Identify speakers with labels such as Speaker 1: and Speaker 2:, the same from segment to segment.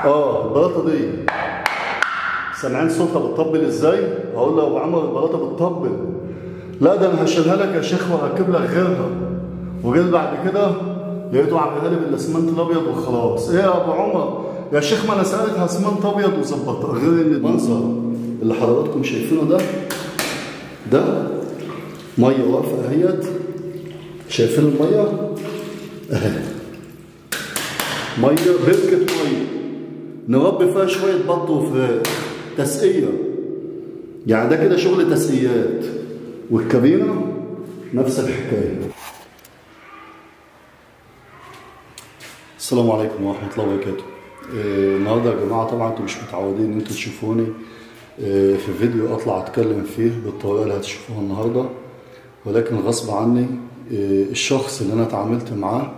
Speaker 1: البلاطه دي سامعين صوتها بتطبل ازاي؟ اقول له يا ابو عمر البلاطه بتطبل. لا ده انا هشيلها لك يا شيخ وهركب لك غيرها. وجيت بعد كده لقيته عاملها لي بالاسمنت الابيض وخلاص. ايه يا ابو عمر يا شيخ ما انا سالتها اسمنت ابيض وظبطتها. غير ان المنظر اللي حضراتكم شايفينه ده مية واقفة اهيت، شايفين المية اهي، مية بركة مية نربي فيها شوية بط وفراخ، تسقيه يعني. ده كده شغل تسقيات. والكابينه نفس الحكاية. السلام عليكم ورحمة الله وبركاته. النهارده يا جماعة طبعا انتم مش متعودين ان انتم تشوفوني في فيديو اطلع اتكلم فيه بالطريقة اللي هتشوفوها النهارده، ولكن غصب عني الشخص اللي انا اتعاملت معاه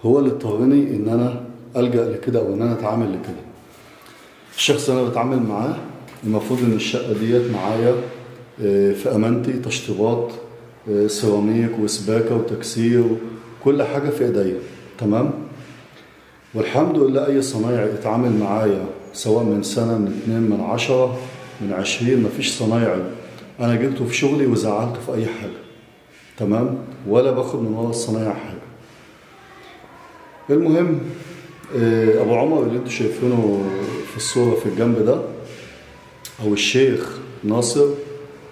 Speaker 1: هو اللي اضطرني ان انا الجأ لكده او ان انا اتعامل لكده. الشخص اللي انا بتعامل معاه المفروض ان الشقة ديت معايا في امانتي، تشطيبات سيراميك وسباكه وتكسير وكل حاجة في ايديا، تمام؟ والحمد لله اي صنايعي اتعامل معايا سواء من سنة من 2 من 10 من 20، مفيش صنايعي انا جبته في شغلي وزعلته في اي حاجة، تمام؟ ولا باخد من ورا الصنايع حاجة. المهم ابو عمر اللي انتوا شايفينه في الصورة في الجنب ده، او الشيخ ناصر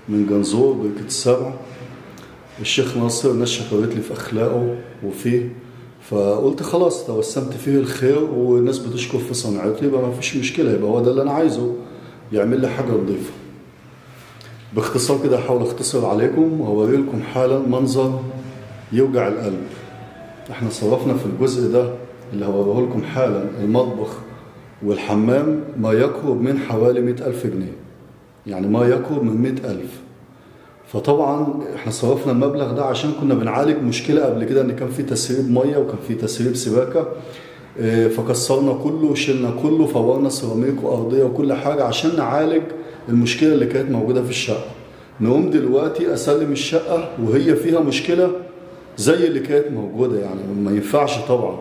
Speaker 1: من جنزور بركة السبع. الشيخ ناصر ناس شكرت لي في اخلاقه وفيه، فقلت خلاص توسمت فيه الخير والناس بتشكر في صنعته، يبقى ما فيش مشكلة، يبقى هو ده اللي انا عايزه، يعمل لي حاجة نظيفة. باختصار كده هحاول اختصر عليكم وهوري لكم حالا منظر يوجع القلب. احنا صرفنا في الجزء ده اللي هوريه لكم حالا، المطبخ والحمام، ما يقرب من حوالي 100,000 جنيه، يعني ما يقرب من 100,000. فطبعا احنا صرفنا المبلغ ده عشان كنا بنعالج مشكلة قبل كده، ان كان في تسريب مية وكان في تسريب سباكه، فكسرنا كله وشلنا كله، فورنا سيراميك وارضيه وكل حاجة عشان نعالج المشكلة اللي كانت موجودة في الشقة. نقوم دلوقتي اسلم الشقة وهي فيها مشكلة زي اللي كانت موجودة، يعني ما ينفعش طبعا.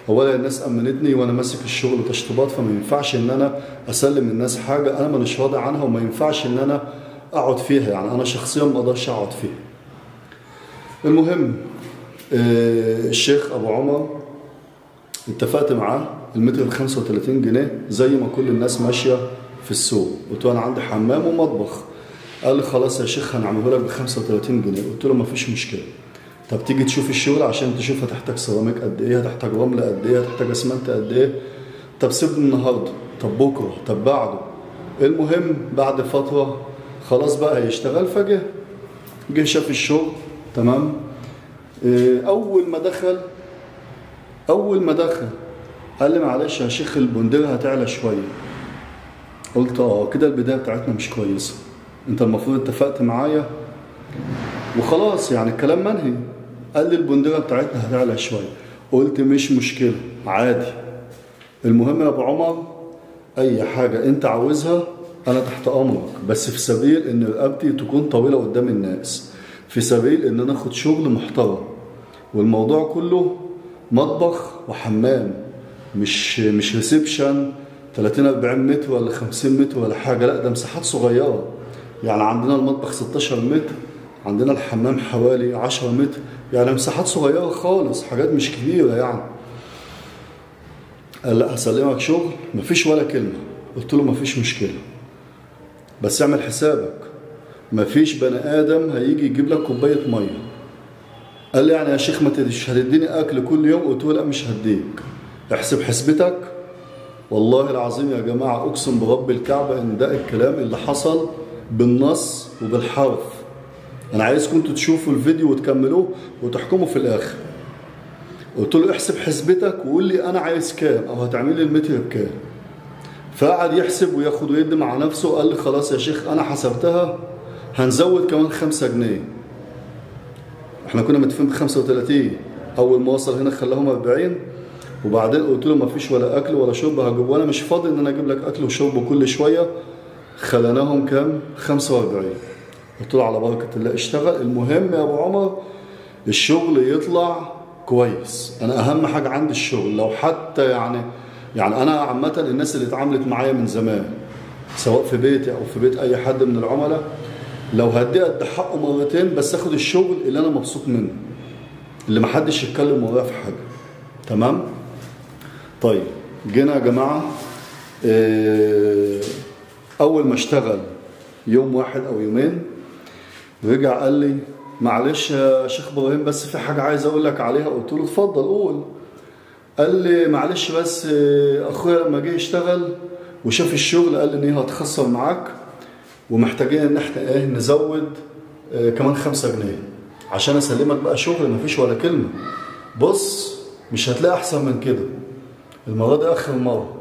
Speaker 1: اولا الناس امنتني وانا ماسك الشغل تشطيبات، فما ينفعش ان انا اسلم الناس حاجة انا مانيش راضي عنها، وما ينفعش ان انا اقعد فيها، يعني انا شخصيا ما اقدرش اقعد فيها. المهم الشيخ ابو عمر اتفقت معاه المتر ب 35 جنيه زي ما كل الناس ماشية في السوق. قلت له انا عندي حمام ومطبخ. قال لي خلاص يا شيخ هنعمله لك ب 35 جنيه. قلت له ما فيش مشكلة. طب تيجي تشوف الشغل عشان تشوف هتحتاج سيراميك قد ايه، هتحتاج رمل قد ايه، هتحتاج اسمنت قد ايه. طب سيبني النهارده، طب بكره، طب بعده. المهم بعد فترة خلاص بقى هيشتغل، فجه جه شاف الشغل، تمام؟ اول ما دخل قال لي معلش يا شيخ البندره هتعلى شوية. قلت كده البداية بتاعتنا مش كويسة، انت المفروض اتفقت معايا وخلاص، يعني الكلام منهي. قال لي البندره بتاعتنا هتعلى شوية. قلت مش مشكلة عادي، المهم يا ابو عمر اي حاجة انت عاوزها انا تحت امرك، بس في سبيل ان رقبتي تكون طويلة قدام الناس، في سبيل ان انا اخد شغل محترم. والموضوع كله مطبخ وحمام، مش reception 30 40 متر ولا 50 متر ولا حاجة، لا ده مساحات صغيرة. يعني عندنا المطبخ 16 متر، عندنا الحمام حوالي 10 متر، يعني مساحات صغيرة خالص، حاجات مش كبيرة يعني. قال لا هسلمك شغل مفيش ولا كلمة. قلت له مفيش مشكلة، بس اعمل حسابك مفيش بني ادم هيجي يجيب لك كوباية مية. قال لي يعني يا شيخ ما هتديني اكل كل يوم؟ قلت له لا مش هديك، احسب حسبتك. والله العظيم يا جماعة اقسم برب الكعبة ان ده الكلام اللي حصل بالنص وبالحرف. انا عايزكم انتوا تشوفوا الفيديو وتكملوه وتحكموا في الاخر. قلت له احسب حسبتك وقول لي انا عايز كام او هتعمل لي المتر بكام. فقعد يحسب وياخد ويدي مع نفسه. قال لي خلاص يا شيخ انا حسبتها، هنزود كمان 5 جنيه. احنا كنا متفقين ب 35، اول ما وصل هنا خلاهم 40. وبعدين قلت له مفيش ولا اكل ولا شرب هجيب، وانا مش فاضي ان انا اجيب لك اكل وشرب كل شوية. خليناهم كام؟ 45. قلت له على بركة الله اشتغل، المهم يا ابو عمر الشغل يطلع كويس، انا اهم حاجة عندي الشغل. لو حتى يعني يعني انا عامة الناس اللي اتعاملت معايا من زمان سواء في بيتي او في بيت اي حد من العملاء، لو هدي قد حقه مرتين بس اخد الشغل اللي انا مبسوط منه، اللي محدش يتكلم ورايا في حاجة. تمام؟ طيب جينا يا جماعة، اول ما اشتغل يوم واحد او يومين رجع قال لي معلش يا شيخ ابراهيم بس في حاجة عايز اقول لك عليها. قلت له اتفضل قول. قال لي معلش بس اخويا لما جه يشتغل وشاف الشغل قال لي ان هي هتخسر معاك ومحتاجين ان احنا ايه نزود كمان 5 جنيه عشان اسلمك بقى شغل مفيش ولا كلمة. بص مش هتلاقي احسن من كده، المرة دي اخر مرة.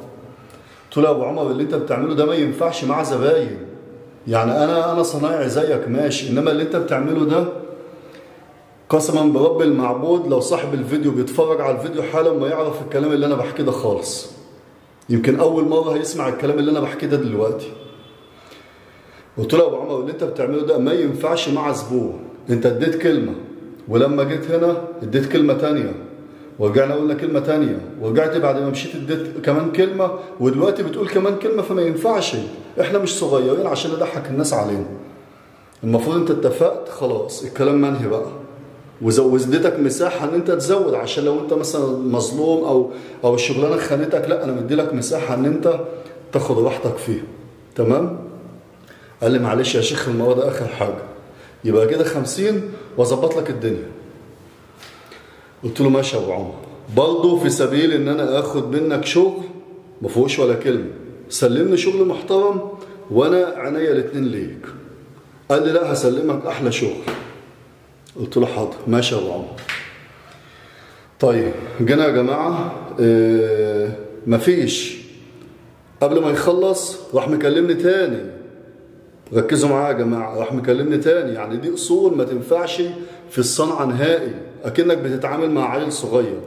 Speaker 1: قلت له يا ابو عمر اللي انت بتعمله ده ما ينفعش مع زباين، يعني انا صنايعي زيك ماشي، انما اللي انت بتعمله ده قسما برب المعبود لو صاحب الفيديو بيتفرج على الفيديو حالا ما يعرف الكلام اللي انا بحكيه ده خالص. يمكن اول مرة هيسمع الكلام اللي انا بحكيه ده دلوقتي. قلت له يا ابو عمر اللي انت بتعمله ده ما ينفعش مع زبون، انت اديت كلمة ولما جيت هنا اديت كلمة تانية ورجعنا قلنا كلمة تانية ورجعت بعد ما مشيت اديت كمان كلمة ودلوقتي بتقول كمان كلمة، فما ينفعش، احنا مش صغيرين عشان نضحك الناس علينا. المفروض انت اتفقت خلاص الكلام منهي بقى، وزودتك مساحة ان انت تزود عشان لو انت مثلا مظلوم او الشغلانة خانتك، لا انا مديلك مساحة ان انت تاخد راحتك فيها. تمام؟ قال لي معلش يا شيخ المرة ده اخر حاجة، يبقى كده 50 واظبط لك الدنيا. قلت له ماشي يا ابو عمر، برضه في سبيل ان انا اخد منك شغل ما فيهوش ولا كلمة، سلمني شغل محترم وانا عينيا الاتنين ليك. قال لي لا هسلمك احلى شغل. قلت له حاضر ماشي يا ابو عمر. طيب جينا يا جماعة، مفيش قبل ما يخلص راح مكلمني تاني. ركزوا معايا يا جماعة، راح مكلمني تاني. يعني دي اصول ما تنفعش في الصنعة نهائي، اكنك بتتعامل مع عيل صغير.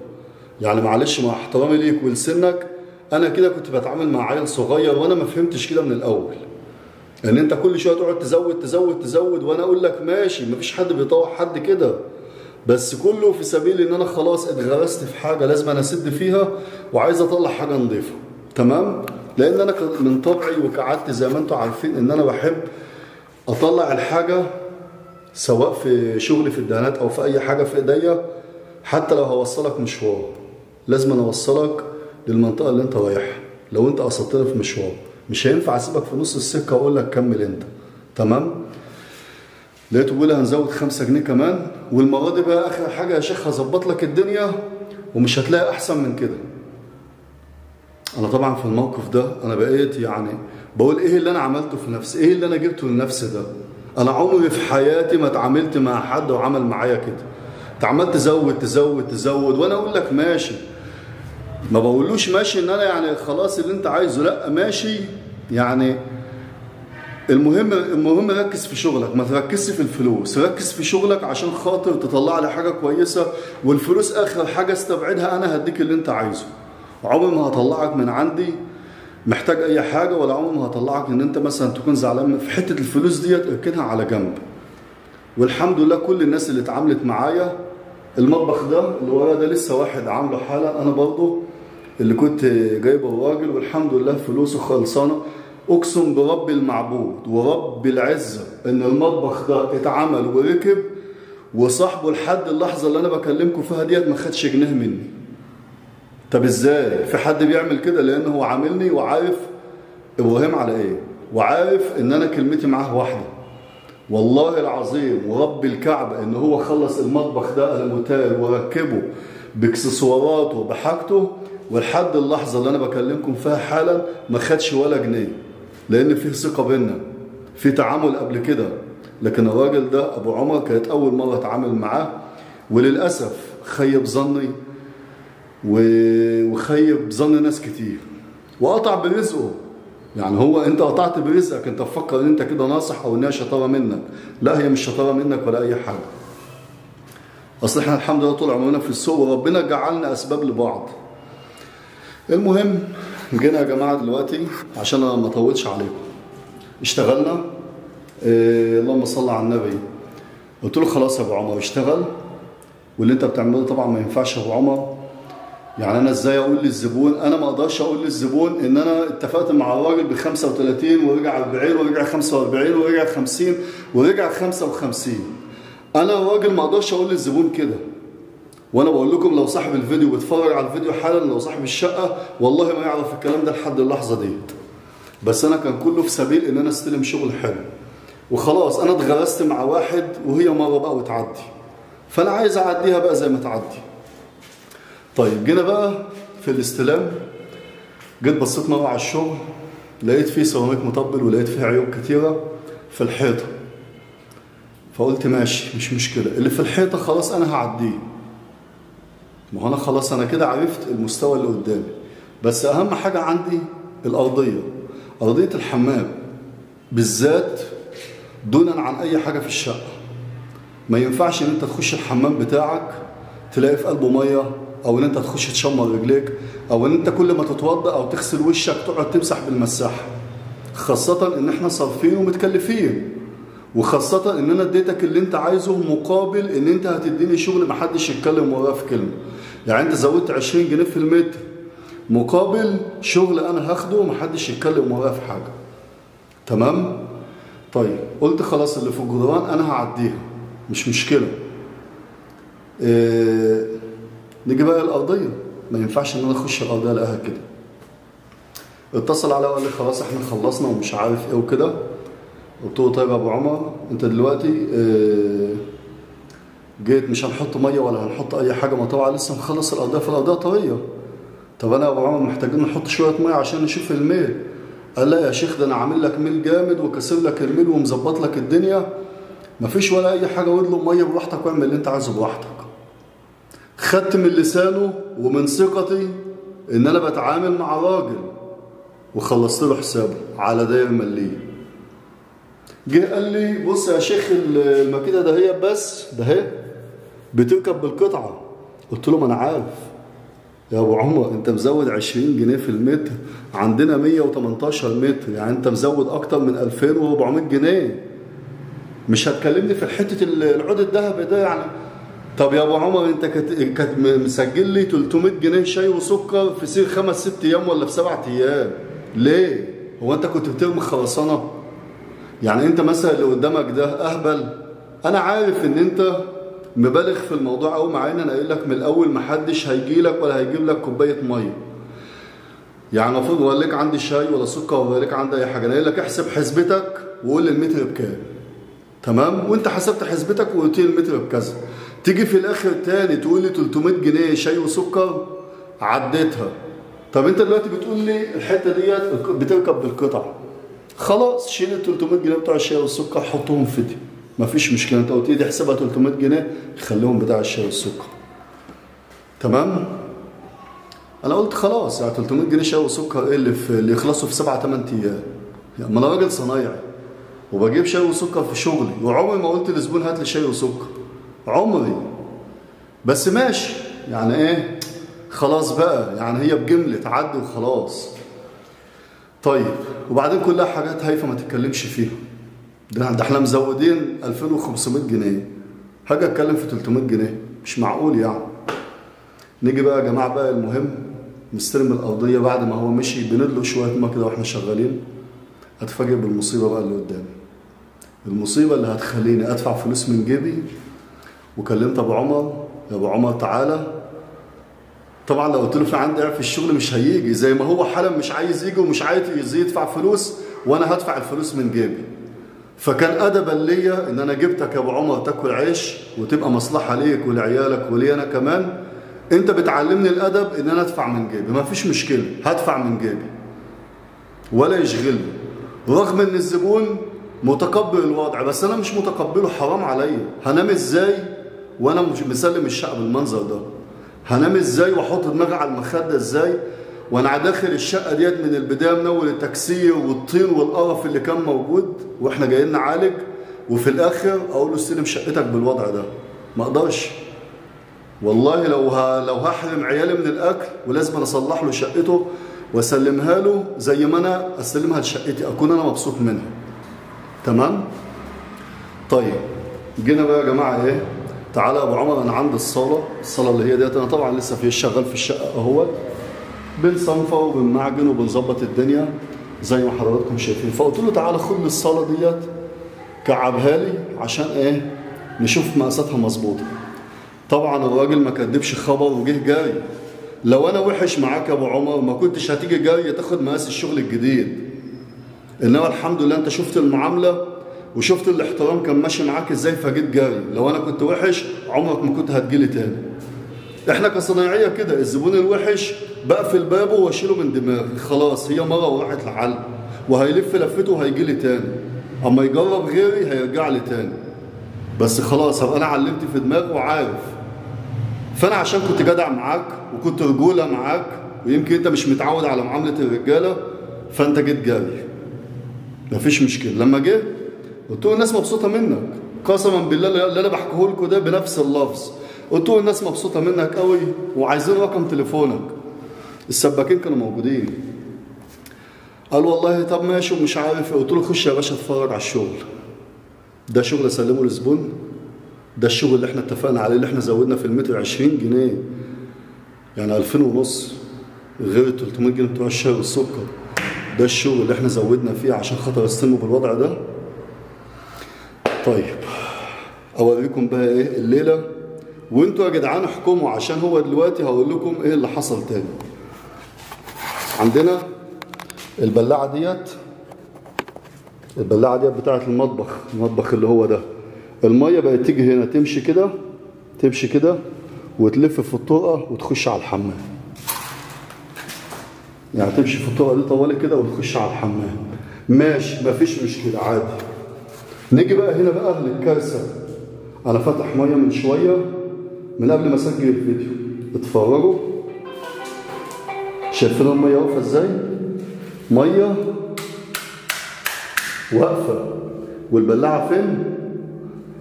Speaker 1: يعني معلش مع احترامي ليك ولسنك، انا كده كنت بتعامل مع عيل صغير وانا ما فهمتش كده من الاول، ان انت كل شوية تقعد تزود تزود تزود وانا اقول لك ماشي، مفيش حد بيطوع حد كده، بس كله في سبيل ان انا خلاص اتغرست في حاجة لازم انا اسد فيها وعايز اطلع حاجة نظيفة. تمام؟ لان انا من طبعي وكعادتي زي ما انتم عارفين ان انا بحب اطلع الحاجة سواء في شغلي في الدهانات او في اي حاجة في ايديا، حتى لو هوصلك مشوار لازم انا اوصلك للمنطقة اللي انت رايحها. لو انت قصدتني في مشوار مش هينفع اسيبك في نص السكة واقول لك كمل انت. تمام؟ لقيته بيقول هنزود 5 جنيه كمان، والمرة دي بقى اخر حاجة يا شيخ هظبط لك الدنيا ومش هتلاقي احسن من كده. انا طبعا في الموقف ده انا بقيت يعني بقول ايه اللي انا عملته في نفسي، ايه اللي انا جبته لنفسي ده؟ انا عمري في حياتي ما اتعاملت مع حد وعمل معايا كده. انت عمال تزود تزود تزود وانا اقول لك ماشي، ما بقولوش ماشي ان انا يعني خلاص اللي انت عايزه، لا ماشي يعني المهم ركز في شغلك، ما تركزش في الفلوس، ركز في شغلك عشان خاطر تطلع لي حاجة كويسة، والفلوس اخر حاجة استبعدها، انا هديك اللي انت عايزه. عمري ما هطلعك من عندي محتاج اي حاجة، ولا عمري ما هطلعك ان انت مثلا تكون زعلان في حتة الفلوس ديت، اركنها على جنب. والحمد لله كل الناس اللي اتعاملت معايا، المطبخ ده اللي ورايا ده لسه واحد عامله حالا، انا برضو اللي كنت جايبه الراجل، والحمد لله فلوسه خلصانه. اقسم برب المعبود ورب العزة ان المطبخ ده اتعمل وركب، وصاحبه لحد اللحظة اللي انا بكلمكم فيها ديت ما خدش جنيه مني. طب ازاي في حد بيعمل كده؟ لان هو عاملني وعارف ابراهيم على ايه، وعارف ان انا كلمتي معاه واحدة. والله العظيم ورب الكعبة ان هو خلص المطبخ ده الموتال وركبه باكسسواراته بحاجته، ولحد اللحظة اللي انا بكلمكم فيها حالا ما خدش ولا جنيه، لان فيه ثقة بينا، في تعامل قبل كده. لكن الراجل ده ابو عمر كانت اول مرة اتعامل معاه، وللاسف خيب ظني وخيب ظن ناس كتير، وقطع برزقه. يعني هو انت قطعت برزقك، انت تفكر ان انت كده ناصح او انها شطارة منك، لا هي مش شطارة منك ولا اي حاجة. اصل احنا الحمد لله طول عمرنا في السوق وربنا جعلنا اسباب لبعض. المهم جينا يا جماعة دلوقتي عشان انا ما اطولش عليكم، اشتغلنا اللهم صل على النبي. قلت له خلاص يا ابو عمر اشتغل، واللي انت بتعمله طبعا ما ينفعش يا ابو عمر. يعني انا ازاي اقول للزبون؟ انا ما اقدرش اقول للزبون ان انا اتفقت مع الراجل ب 35 ورجع 40 ورجع 45 ورجع 50 ورجع 55. انا الراجل ما اقدرش اقول للزبون كده. وانا بقول لكم لو صاحب الفيديو بيتفرج على الفيديو حالا، لو صاحب الشقة والله ما يعرف الكلام ده لحد اللحظة ديت. بس انا كان كله في سبيل ان انا استلم شغل حلو وخلاص. انا اتغرست مع واحد وهي مرة بقى وتعدي، فانا عايز اعديها بقى زي ما تعدي. طيب جينا بقى في الاستلام، جيت بصيت مرة على الشغل، لقيت فيه سيراميك مطبل ولقيت فيه عيوب كتيرة في الحيطة. فقلت ماشي مش مشكلة، اللي في الحيطة خلاص انا هعديه، ما هو انا خلاص انا كده عرفت المستوى اللي قدامي. بس اهم حاجة عندي الارضية، ارضية الحمام بالذات دونا عن اي حاجة في الشقة. ما ينفعش ان انت تخش الحمام بتاعك تلاقي في قلبه مية، او ان انت تخش تشمر رجليك، او ان انت كل ما تتوضا او تغسل وشك تقعد تمسح بالمساحه، خاصة ان احنا صارفين ومتكلفين، وخاصة ان انا اديتك اللي انت عايزه مقابل ان انت هتديني شغل محدش يتكلم ورايا في كلمة. يعني انت زودت 20 جنيه في المتر مقابل شغل انا هاخده ومحدش يتكلم ورايا في حاجة. تمام؟ طيب قلت خلاص اللي في الجدران انا هعديها مش مشكلة. نيجي بقى الارضية، ما ينفعش ان انا اخش الارضية الاقيها كده. اتصل عليا وقال لي خلاص احنا خلصنا ومش عارف ايه وكده. قلت له طيب يا ابو عمر انت دلوقتي جيت مش هنحط مية ولا هنحط اي حاجة، ما طبعا لسه مخلص الارضية فالارضيه طرية. طب انا يا ابو عمر محتاجين نحط شوية مية عشان نشوف الميل. قال لا يا شيخ ده انا عامل لك ميل جامد وكسر لك الميل ومظبط لك الدنيا، مفيش ولا اي حاجة، واطلب مية براحتك واعمل اللي انت عايزه براحتك. خدت من لسانه ومن ثقتي ان انا بتعامل مع راجل، وخلصت له حسابه على داير مليه. جه قال لي بص يا شيخ الماكينة ده هي بس ده هي بتركب بالقطعه. قلت له ما انا عارف يا ابو عمر، انت مزود 20 جنيه في المتر، عندنا 118 متر، يعني انت مزود اكتر من 2400 جنيه. مش هتكلمني في حتة العود الذهبي ده يعني. طب يا ابو عمر انت كنت مسجل لي 300 جنيه شاي وسكر في سير 5 6 ايام ولا في 7 ايام، ليه؟ هو انت كنت بترمي خرسانه؟ يعني انت مثلا اللي قدامك ده اهبل؟ انا عارف ان انت مبالغ في الموضوع قوي، مع ان انا قايل لك من الاول محدش هيجي لك ولا هيجيب لك كوباية مية. يعني المفروض ولا لك عندي شاي ولا سكر ولا لك عندي اي حاجة، انا قايل لك احسب حسبتك وقول لي المتر بكام. تمام؟ وانت حسبت حسبتك وقلت لي المتر بكذا. تيجي في الاخر تاني تقول لي 300 جنيه شاي وسكر، عديتها. طب انت دلوقتي بتقول لي الحتة ديت بتركب بالقطع، خلاص شيل ال 300 جنيه بتوع الشاي والسكر حطهم في دي، مفيش مشكلة. انت قلت لي دي حسابها 300 جنيه، خليهم بتاع الشاي والسكر. تمام؟ انا قلت خلاص يعني 300 جنيه شاي وسكر ايه اللي يخلصوا في 7 8 ايام؟ يعني ما انا راجل صنايعي وبجيب شاي وسكر في شغلي، وعمري ما قلت للزبون هات لي شاي وسكر، عمري. بس ماشي يعني ايه خلاص بقى، يعني هي بجملة تعدي وخلاص. طيب وبعدين كلها حاجات هايفة ما تتكلمش فيها، ده احنا مزودين 2500 جنيه، حاجة اتكلم في 300 جنيه مش معقول يعني. نيجي بقى يا جماعة بقى المهم، نستلم الارضية بعد ما هو مشي، بندلق شوية ما كده واحنا شغالين. هتفاجئ بالمصيبه بقى اللي قدامي، المصيبة اللي هتخليني ادفع فلوس من جيبي. وكلمت ابو عمر، يا ابو عمر تعالى. طبعا لو قلت له في عندي عيب في الشغل مش هيجي، زي ما هو حالا مش عايز يجي ومش عايز يدفع فلوس، وانا هدفع الفلوس من جيبي. فكان ادبا ليا ان انا جبتك يا ابو عمر تاكل عيش وتبقى مصلحة ليك ولعيالك ولي انا كمان. انت بتعلمني الادب ان انا ادفع من جيبي، ما فيش مشكلة هدفع من جيبي ولا يشغلني، رغم ان الزبون متقبل الوضع، بس انا مش متقبله. حرام عليا، هنام ازاي وانا مش مسلم الشقة بالمنظر ده؟ هنام ازاي واحط دماغي على المخدة ازاي وانا داخل الشقة ديت من البداية من اول التكسير والطين والقرف اللي كان موجود واحنا جايين نعالج، وفي الاخر اقول له استلم شقتك بالوضع ده؟ ما اقدرش والله. لو هحرم عيالي من الاكل ولازم اصلح له شقته واسلمها له زي ما انا اسلمها لشقتي، اكون انا مبسوط منها. تمام؟ طيب جينا بقى يا جماعة ايه، تعالى يا ابو عمر انا عندي الصاله، الصاله اللي هي ديت، انا طبعا لسه في شغال في الشقة اهوت، بنصنفه وبنمعجن وبنظبط الدنيا زي ما حضراتكم شايفين. فقلت له تعالى خد لي الصاله ديت كعبها لي عشان ايه؟ نشوف مقاساتها مظبوطة. طبعا الراجل ما كدبش خبر وجه جاري. لو انا وحش معاك يا ابو عمر ما كنتش هتيجي جاري تاخد مقاس الشغل الجديد، انما الحمد لله انت شفت المعاملة وشفت الاحترام كان ماشي معاك ازاي فجيت جاري. لو انا كنت وحش عمرك ما كنت هتجيلي تاني. احنا كصنايعيه كده الزبون الوحش بقفل بابه واشيله من دماغي، خلاص هي مرة وراحت لحل، وهيلف لفته وهيجي لي تاني، اما يجرب غيري هيرجع لي تاني، بس خلاص هبقى انا علمت في دماغي وعارف. فانا عشان كنت جدع معاك وكنت رجوله معاك، ويمكن انت مش متعود على معاملة الرجالة، فانت جيت جاري مفيش مشكلة. لما جه قلت له الناس مبسوطة منك، قسما بالله اللي انا بحكيه لكم ده بنفس اللفظ، قلت له الناس مبسوطة منك قوي وعايزين رقم تليفونك. السباكين كانوا موجودين. قال والله طب ماشي ومش عارف. قلت له خش يا باشا اتفرج على الشغل ده، شغل اسلمه لزبون، ده الشغل اللي احنا اتفقنا عليه، اللي احنا زودنا في المتر 20 جنيه، يعني 2500 غير ال 300 جنيه بتوع الشاي والسكر. ده الشغل اللي احنا زودنا فيه عشان خاطر استلمه بالوضع ده. طيب اوريكم بقى ايه الليلة، وانتوا يا جدعان احكموا، عشان هو دلوقتي هقول لكم ايه اللي حصل تاني. عندنا البلاعة ديت، البلاعة ديت بتاعه المطبخ، المطبخ اللي هو ده، المية بقت تيجي هنا تمشي كده، تمشي كده وتلف في الطرقه وتخش على الحمام. يعني تمشي في الطرقه دي طوالي كده وتخش على الحمام، ماشي مفيش مشكلة عادي. نيجي بقى هنا بقى للكارثه. انا فاتح مية من شوية من قبل ما اسجل الفيديو، اتفرجوا شايفين المية واقفة ازاي؟ مية واقفة، والبلاعه فين؟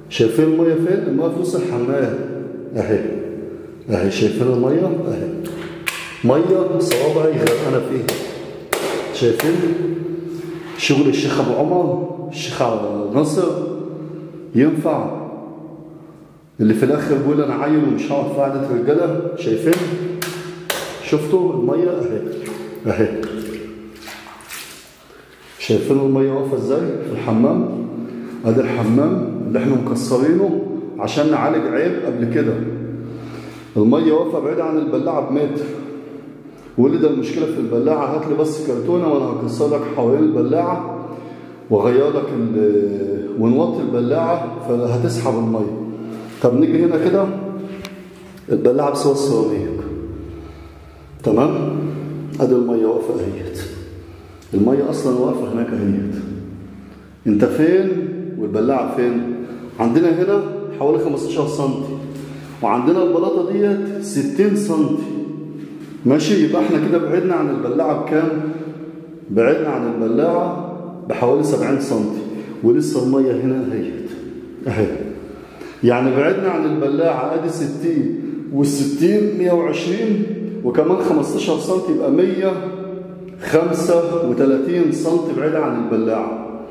Speaker 1: شايفين المية فين؟ المية في نص الحمام اهي، اهي شايفين المية اهي، مية صوابعي غرقانة فيها. شايفين شغل الشيخ ابو عمر، الشيخ ناصر ينفع اللي في الاخر بيقول انا عيل ومش هقعد في قعدة رجاله؟ شايفين؟ شفتوا المية اهي، اهي شايفين المية واقفة ازاي في الحمام؟ ادي الحمام اللي احنا مكسرينه عشان نعالج عيب قبل كده. المية واقفة بعيدة عن البلاعة بمتر. واللي ده المشكلة في البلاعة، هات لي بس كرتونة وانا هكسر لك حوالين البلاعة واغير لك ونوطي البلاعة فهتسحب المية. طب نيجي هنا كده، البلاعة بسوى السيراميك، تمام؟ ادي المية واقفة اهيت، المية اصلا واقفة هناك اهيت. انت فين والبلاعه فين؟ عندنا هنا حوالي 15 سم، وعندنا البلاطه ديت 60 سم، ماشي؟ يبقى احنا كده بعدنا عن البلاعة بكام؟ بعدنا عن البلاعة بحوالي 70 سم، ولسه المية هنا اهيت اهي. يعني بعدنا عن البلاعة ادي 60 وال60 120، وكمان 15 سم يبقى 135 سم بعيد عن البلاعة،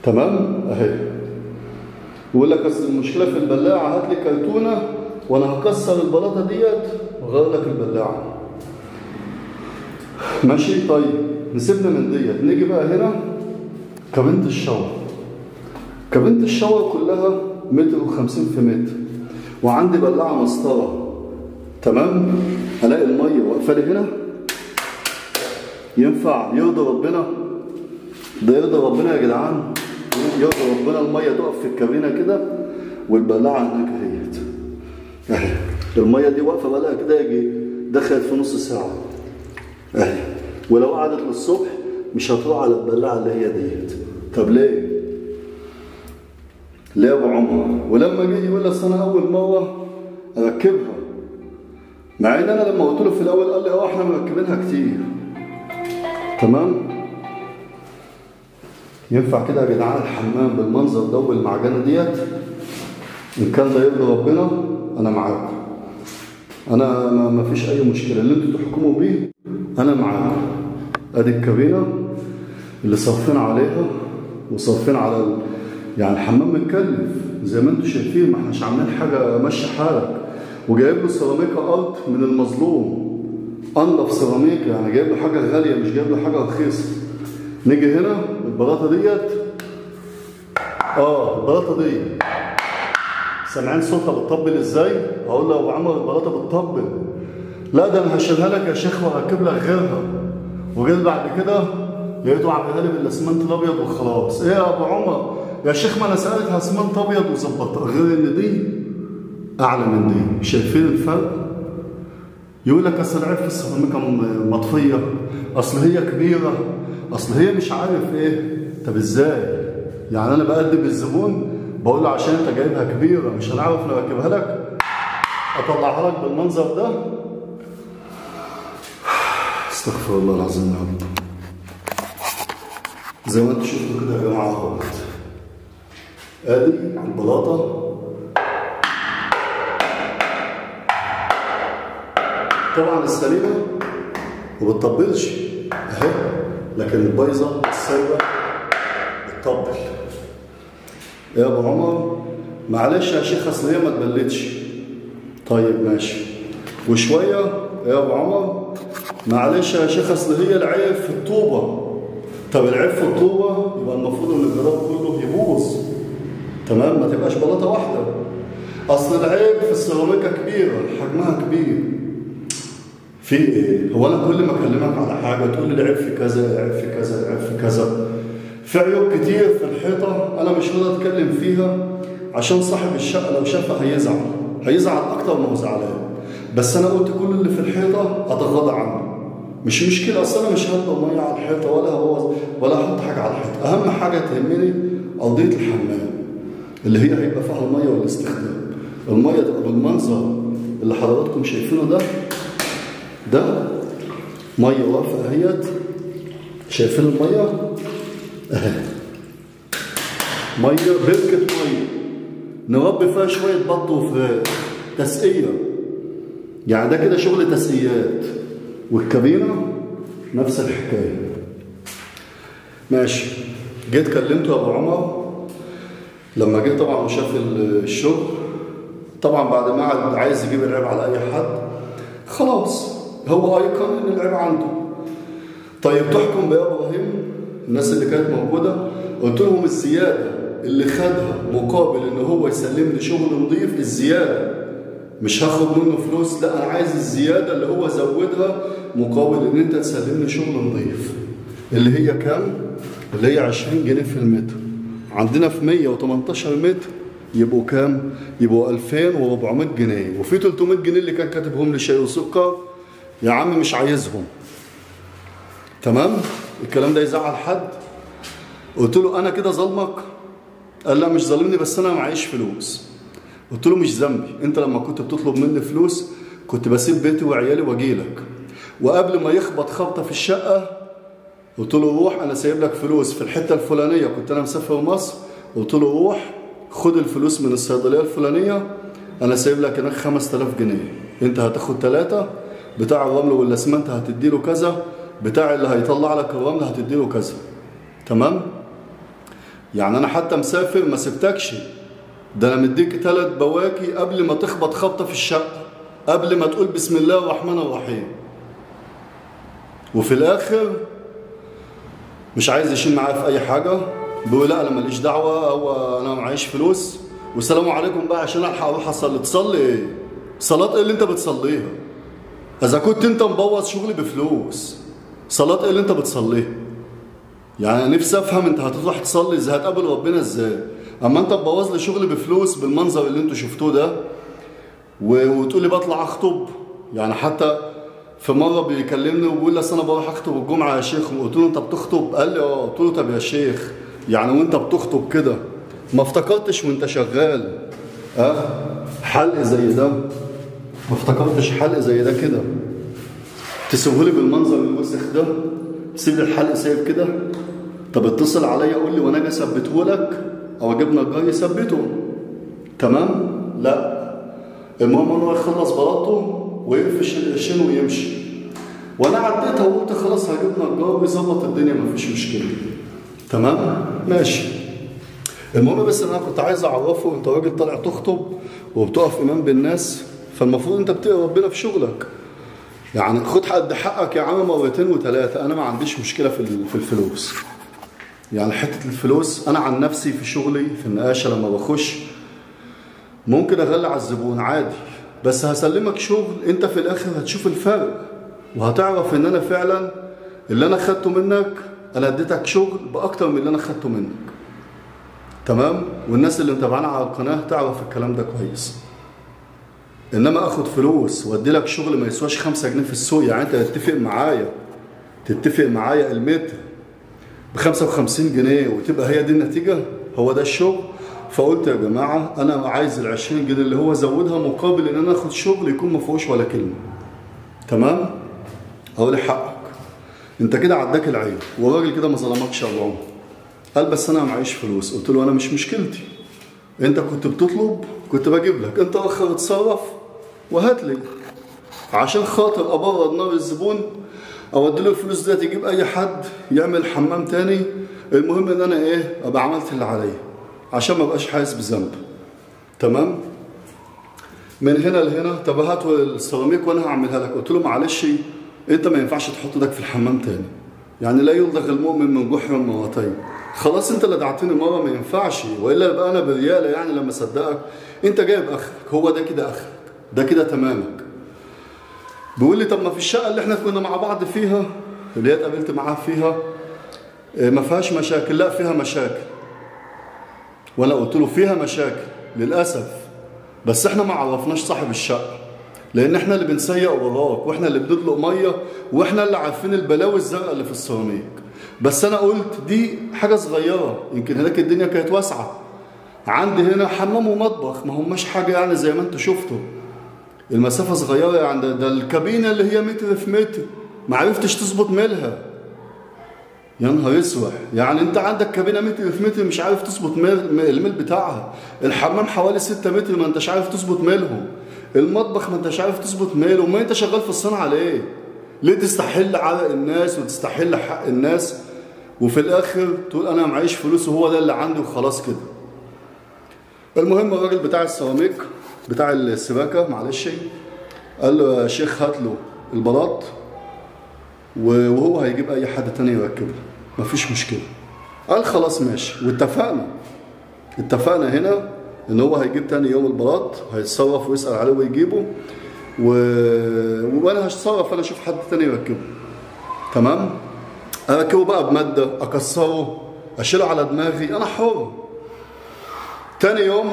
Speaker 1: تمام؟ اهي. ويقول لك اصل المشكلة في البلاعة، هات لي كرتونة وانا هكسر البلاطه ديت واغير لك البلاعة، ماشي؟ طيب نسيبنا من ديت، نيجي بقى هنا كابينة الشاور. كابينة الشاور كلها 1.50 متر في متر، وعندي بلاعه مسطرة، تمام؟ الاقي المية واقفة لي هنا، ينفع يرضي ربنا؟ ده يرضي ربنا يا جدعان؟ يرضي ربنا المية تقف في الكابينه كده والبلاعه هناك اهيت اهي، المية دي واقفة بقى كده يجي دخلت في نص ساعة اهي، ولو قعدت للصبح مش هتروح على البلاعة اللي هي ديت. طب ليه؟ ليه يا ابو عمر؟ ولما جه يقول لي اصل انا اول مرة اركبها، مع ان انا لما قلت له في الاول قال لي اه احنا مركبينها كتير، تمام؟ ينفع كده يا جدعان الحمام بالمنظر ده وبالمعجنه ديت؟ ان كان ده يرضي ربنا انا معاكم، انا ما فيش اي مشكلة، اللي انتوا تحكموا بيه انا معاكم. ادي الكابينه اللي صارفين عليها وصارفين على يعني الحمام متكلف، زي ما انتم شايفين، ما احناش عاملين حاجة ماشي حالك. وجايب له سيراميكا ارض من المظلوم، انضف سيراميكا، يعني جايب له حاجة غالية مش جايب له حاجة رخيصة. نيجي هنا البلاطه ديت، البلاطه دي سامعين صوتها بتطبل ازاي؟ اقول له يا ابو عمر البلاطه بتطبل. لا ده انا هشيلها لك يا شيخ وهركب لك غيرها. وجيت بعد كده لقيته عاملها لي بالاسمنت الابيض وخلاص. ايه يا ابو عمر يا شيخ ما انا سالتها اسمنت ابيض وظبطتها، غير ان دي اعلى من دي. شايفين الفرق؟ يقول لك اصل العيب في السيراميكا مطفيه، اصل هي كبيرة، اصل هي مش عارف ايه. طب ازاي؟ يعني انا بقدم الزبون بقول له عشان انت جايبها كبيرة مش هنعرف نركبها لك، اطلعها لك بالمنظر ده. استغفر الله العظيم يا رب. زي ما انتم شفتوا كده يا جماعة اهوت، ادي البلاطه. طبعا السليمة ما بتطبلش اهي، لكن البايظه السايبه بتطبل. يا ابو عمر معلش يا شيخ اصل هي ما تبلتش. طيب ماشي. وشوية يا ابو عمر معلش يا شيخ اصل هي العيب في الطوبه. طب العيب في الطوبه يبقى المفروض ان الجدار كله يبوظ، تمام، ما تبقاش بلاطة واحدة. اصل العيب في السيراميكا كبيرة، حجمها كبير. في ايه؟ هو انا كل ما اكلمك على حاجة تقول لي العيب في كذا، العيب في كذا، العيب في كذا. في عيوب كتير في الحيطة انا مش راضي اتكلم فيها عشان صاحب الشقة لو شافها هيزعل، هيزعل اكتر ما هو زعلان. بس انا قلت كل اللي في الحيطة اتغاضى عنه، مش مشكلة، اصل انا مش هدلق مية على الحيطة ولا هبوظ ولا هحط حاجة على الحيطة. اهم حاجة تهمني ارضية الحمام اللي هي هيبقى فيها المية والاستخدام. المية تبقى بالمنظر اللي حضراتكم شايفينه ده، ده مية واقفة اهيت، شايفين المية اهي، مية بركة مية نربي فيها شوية بط وفراخ، تسقيه يعني، ده كده شغل تسقيات. والكابينه نفس الحكاية. ماشي. جيت كلمته ابو عمر لما جه طبعا وشاف الشغل، طبعا بعد ما قعد عايز يجيب العيب على اي حد، خلاص هو ايقن ان العيب عنده. طيب تحكم بيا ابراهيم؟ الناس اللي كانت موجودة قلت لهم الزيادة اللي خدها مقابل ان هو يسلم لي شغل نظيف، الزيادة مش هاخد منه فلوس، لا انا عايز الزيادة اللي هو زودها مقابل ان انت تسلم لي شغل نظيف، اللي هي كام؟ اللي هي 20 جنيه في المتر. عندنا في 118 متر يبقوا كام؟ يبقوا 2400 جنيه، وفي 300 جنيه اللي كان كاتبهم لي شاي وسكر، يا عم مش عايزهم. تمام؟ الكلام ده يزعل حد؟ قلت له انا كده ظلمك؟ قال لا مش ظالمني بس انا معيش فلوس. قلت له مش ذنبي، انت لما كنت بتطلب مني فلوس كنت بسيب بيتي وعيالي واجيلك، وقبل ما يخبط خبطه في الشقة قلت له روح انا سايب لك فلوس في الحتة الفلانية، كنت انا مسافر مصر، قلت له روح خد الفلوس من الصيدلية الفلانية، انا سايب لك هناك 5000 جنيه، انت هتاخد 3، بتاع الرمل والاسمنت هتدي له كذا، بتاع اللي هيطلع لك الرمل هتدي له كذا. تمام؟ يعني انا حتى مسافر ما سبتكش، ده انا مديك 3 بواكي قبل ما تخبط خبطه في الشقة، قبل ما تقول بسم الله الرحمن الرحيم. وفي الاخر مش عايز يشيل معايا في اي حاجة، بيقول لا انا ماليش دعوه، هو انا معيش فلوس والسلام عليكم بقى عشان الحق اروح اصلي. تصلي ايه؟ صلاة ايه اللي انت بتصليها؟ اذا كنت انت مبوظ شغلي بفلوس، صلاة ايه اللي انت بتصليها؟ يعني نفسي افهم انت هتروح تصلي ازاي؟ هتقابل ربنا ازاي؟ اما انت تبوظ لي شغلي بفلوس بالمنظر اللي انتوا شفتوه ده وتقول لي بطلع اخطب. يعني حتى في مرة بيكلمني وبيقول لي اصل انا بروح اخطب الجمعة يا شيخ، قلت له انت بتخطب؟ قال لي اه. قلت له طب يا شيخ يعني وانت بتخطب كده ما افتكرتش وانت شغال حلق زي ده، ما افتكرتش حلق زي ده كده تسيبهولي بالمنظر الوسخ ده، سيب لي الحلق سايب كده؟ طب اتصل عليا قول لي وانا اجي اثبته لك او اجيب نجار يثبته. تمام؟ لا، المهم ان هو يخلص بلاطة ويقفش القرشين ويمشي. وانا عديتها وقلت خلاص هجيب نجار ويظبط الدنيا مفيش مشكلة. تمام؟ ماشي. المهم بس ان انا كنت عايز اعرفه، انت راجل طالع تخطب وبتقف امام بالناس، فالمفروض انت بتقي ربنا في شغلك. يعني خد قد حقك يا عم مرتين وثلاثة، انا ما عنديش مشكلة في الفلوس. يعني حتة الفلوس انا عن نفسي في شغلي في النقاشه لما بخش ممكن اغلي على الزبون عادي، بس هسلمك شغل انت في الاخر هتشوف الفرق، وهتعرف ان انا فعلا اللي انا خدته منك انا اديتك شغل باكتر من اللي انا خدته منك. تمام؟ والناس اللي متابعانا على القناة تعرف الكلام ده كويس. انما اخد فلوس وادي لك شغل ما يسواش 5 جنيه في السوق، يعني انت تتفق معايا المتر ب 55 جنيه وتبقى هي دي النتيجة، هو ده الشغل. فقلت يا جماعة انا عايز ال 20 جنيه اللي هو زودها مقابل ان انا اخد شغل يكون ما فيهوش ولا كلمة. تمام؟ اقول حقك، انت كده عداك العيب، والراجل كده ما ظلمكش يا ابو عمر. قال بس انا معيش فلوس. قلت له انا مش مشكلتي، انت كنت بتطلب كنت بجيب لك، انت اخر اتصرف وهات لي عشان خاطر ابرد نار الزبون، او اديله الفلوس دي تجيب اي حد يعمل حمام تاني. المهم ان انا ايه، ابقى عملت اللي عليا عشان ما ابقاش حاسس بذنب. تمام؟ من هنا لهنا. طب هات السيراميك وانا هعملها لك. قلت له معلش انت ما ينفعش تحط ايدك في الحمام تاني، يعني لا يلدغ المؤمن من جحر مرتين. خلاص انت اللي دعتني مرة ما ينفعش، والا يبقى انا برياله يعني لما اصدقك. انت جايب اخرك، هو ده كده اخرك، ده كده تمامك. بيقول لي طب ما في الشقة اللي احنا كنا مع بعض فيها اللي هي اتقابلت معاها فيها ما فيهاش مشاكل؟ لا فيها مشاكل. وانا قلت له فيها مشاكل للاسف، بس احنا ما عرفناش صاحب الشقة، لان احنا اللي بنسيق وراك، واحنا اللي بندلق مية، واحنا اللي عارفين البلاوي الزرقاء اللي في السيراميك. بس انا قلت دي حاجة صغيرة، يمكن هناك الدنيا كانت واسعة، عندي هنا حمام ومطبخ، ما هماش حاجة يعني زي ما انتوا شفتوا، المسافة صغيرة يعني. ده الكابينه اللي هي متر في متر ما عرفتش تظبط ميلها. يا نهار اسود، يعني انت عندك كابينه متر في متر مش عارف تظبط الميل بتاعها، الحمام حوالي 6 متر ما انتش عارف تظبط ميلهم، المطبخ ما انتش عارف تظبط ميله. ما انت شغال في الصنعة ليه؟ ليه تستحل عرق الناس وتستحل حق الناس وفي الاخر تقول انا معيش فلوس وهو ده اللي عندي وخلاص كده؟ المهم الراجل بتاع السيراميك بتاع السباكه معلش قال له يا شيخ هات له البلاط وهو هيجيب اي حد تاني يركبه، مفيش مشكلة. قال خلاص ماشي، واتفقنا. اتفقنا هنا ان هو هيجيب تاني يوم البلاط، هيتصرف ويسال عليه ويجيبه، وانا هتصرف، انا اشوف حد تاني يركبه. تمام؟ اركبه بقى بمادة، اكسره، اشيله على دماغي، انا حر. تاني يوم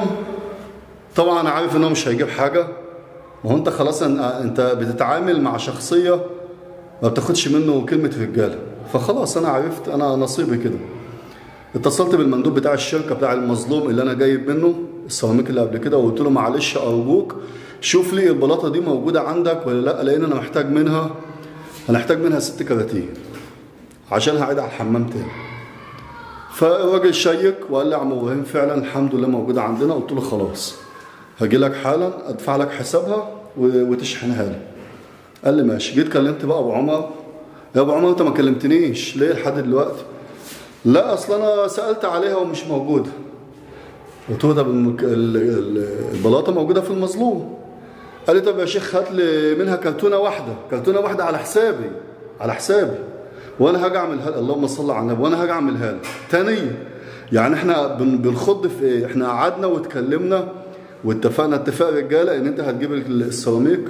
Speaker 1: طبعا انا عارف ان هو مش هيجيب حاجة، ما هو انت خلاص انت بتتعامل مع شخصية ما بتاخدش منه كلمة رجاله، فخلاص انا عرفت انا نصيبي كده. اتصلت بالمندوب بتاع الشركة بتاع المظلوم اللي انا جايب منه السيراميك اللي قبل كده، وقلت له معلش ارجوك شوف لي البلاطه دي موجودة عندك ولا لا، لان انا محتاج منها، انا محتاج منها 6 كراتين عشان هعيد على الحمام تاني. فالراجل شيك وقال لي يا عم ابراهيم فعلا الحمد لله موجودة عندنا. قلت له خلاص هاجي لك حالا ادفع لك حسابها وتشحنها لي. قال لي ماشي. جيت كلمت بقى ابو عمر، يا ابو عمر انت ما كلمتنيش ليه لحد دلوقتي؟ لا اصل انا سالت عليها ومش موجودة. قلت له طب البلاطه موجودة في المظلوم. قال لي طب يا شيخ هات لي منها كرتونة واحدة، كرتونة واحدة على حسابي، على حسابي، وانا هاجي اعملها. اللهم صل على النبي. وانا هاجي اعملها لك تاني. يعني احنا بنخض في ايه؟ احنا قعدنا واتكلمنا واتفقنا اتفاق رجاله ان انت هتجيب السيراميك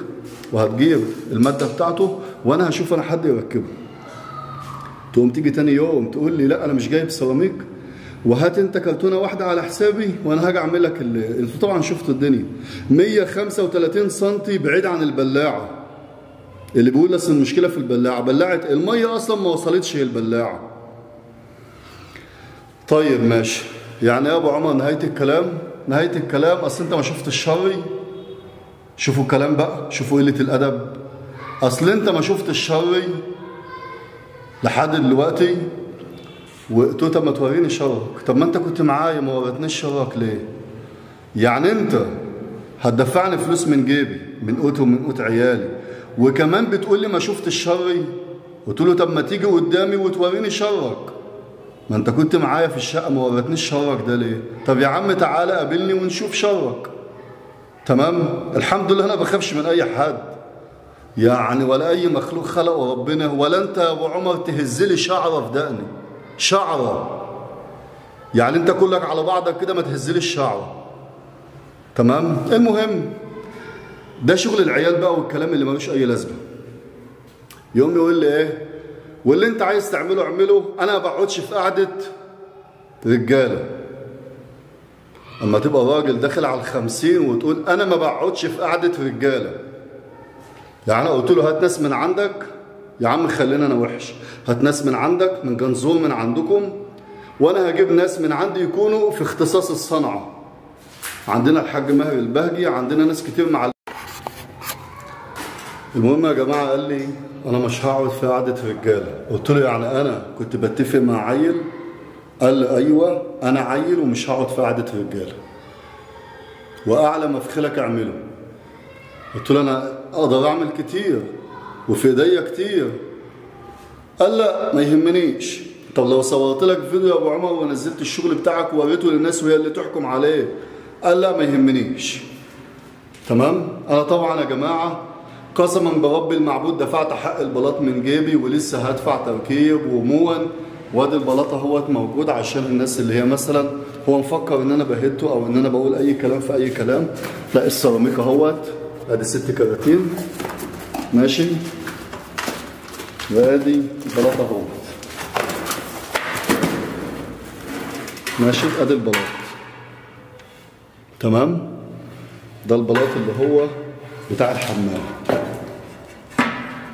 Speaker 1: وهتجيب المادة بتاعته وانا هشوف انا حد يركبه. تقوم تيجي تاني يوم تقول لي لا انا مش جايب سيراميك وهات انت كرتونة واحدة على حسابي وانا هاجي اعمل لك. انتوا طبعا شفتوا الدنيا 135 سم بعيد عن البلاعة. اللي بيقول اصل المشكلة في البلاعة، بلاعه المية اصلا ما وصلتش البلاعة. طيب ماشي. يعني يا ابو عمر نهاية الكلام، نهاية الكلام اصل انت ما شفت الشري. شوفوا الكلام بقى، شوفوا قلة الادب. اصل انت ما شفت الشري لحد دلوقتي. وقلت له طب ما توريني شرك. طب ما انت كنت معايا ما وريتنيش شرك ليه؟ يعني انت هتدفعني فلوس من جيبي، من قوتي ومن قوت عيالي، وكمان بتقول لي ما شفت الشري؟ قلت له طب ما تيجي قدامي وتوريني شرك. ما انت كنت معايا في الشقة ما وريتنيش شرك ده ليه؟ طب يا عم تعالى قابلني ونشوف شرك. تمام؟ الحمد لله انا ما بخافش من اي حد يعني، ولا اي مخلوق خلقه ربنا، ولا انت يا ابو عمر تهز لي شعره في دقني، شعره يعني انت كلك على بعضك كده ما تهزليش شعره. تمام؟ المهم ده شغل العيال بقى والكلام اللي ملوش اي لازمه. يقوم يقول لي ايه؟ واللي انت عايز تعمله اعمله، انا ما بقعدش في قعدة رجاله. اما تبقى راجل داخل على 50 وتقول انا ما بقعدش في قعدة رجاله. يعني انا قلت له هات ناس من عندك يا عم، خلينا انا وحش، هات ناس من عندك من جنزور من عندكم، وانا هجيب ناس من عندي يكونوا في اختصاص الصنعة. عندنا الحاج ماهر البهجي، عندنا ناس كتير مع. المهم يا جماعة قال لي انا مش هقعد في قعدة رجاله. قلت له يعني انا كنت بتفق مع عيل؟ قال لي ايوه انا عيل ومش هقعد في قعدة رجاله، واعلى ما في خيلك اعمله. قلت له انا اقدر اعمل كتير وفي ايديا كتير. قال لا ما يهمنيش. طب لو صورت لك فيديو يا ابو عمر ونزلت الشغل بتاعك ووريته للناس وهي اللي تحكم عليه؟ قال لا ما يهمنيش. تمام؟ انا طبعا يا جماعة قسما برب المعبود دفعت حق البلاط من جيبي، ولسه هدفع تركيب ومون، وادي البلاطه اهوت موجود عشان الناس اللي هي مثلا هو مفكر ان انا بهته او ان انا بقول اي كلام في اي كلام. لا، السيراميك اهوت، ادي 6 كراتين ماشي، وادي البلاطه اهوت ماشي، ادي البلاط. تمام؟ ده البلاط اللي هو بتاع الحمام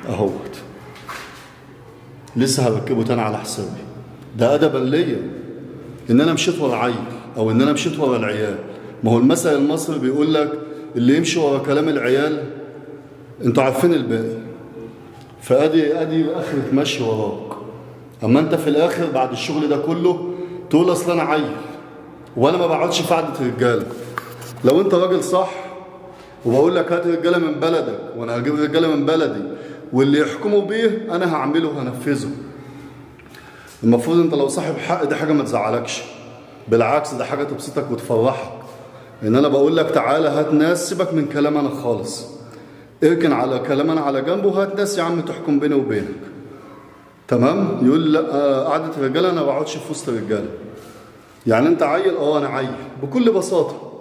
Speaker 1: اهوت، لسه هركبه تاني على حسابي. ده ادبا ليا ان انا مشيت ورا عيل او ان انا مشيت ورا العيال. ما هو المثل المصري بيقول لك اللي يمشي ورا كلام العيال انتوا عارفين الباقي. فادي اخرة مشي وراك. اما انت في الاخر بعد الشغل ده كله تقول اصل انا عيل وانا ما بقعدش في قعدة رجاله. لو انت راجل صح وبقول لك هات رجاله من بلدك وانا هجيب رجاله من بلدي واللي يحكموا بيه انا هعمله وهنفذه. المفروض انت لو صاحب حق دي حاجة ما تزعلكش، بالعكس ده حاجة تبسطك وتفرحك. ان انا بقول لك تعالى هات ناس، سيبك من كلام انا خالص، اركن على كلام انا على جنب وهات ناس يا عم تحكم بيني وبينك. تمام؟ يقول لا قعدة رجاله انا ما بقعدش في وسط رجاله. يعني انت عيل؟ اه انا عيل بكل بساطة.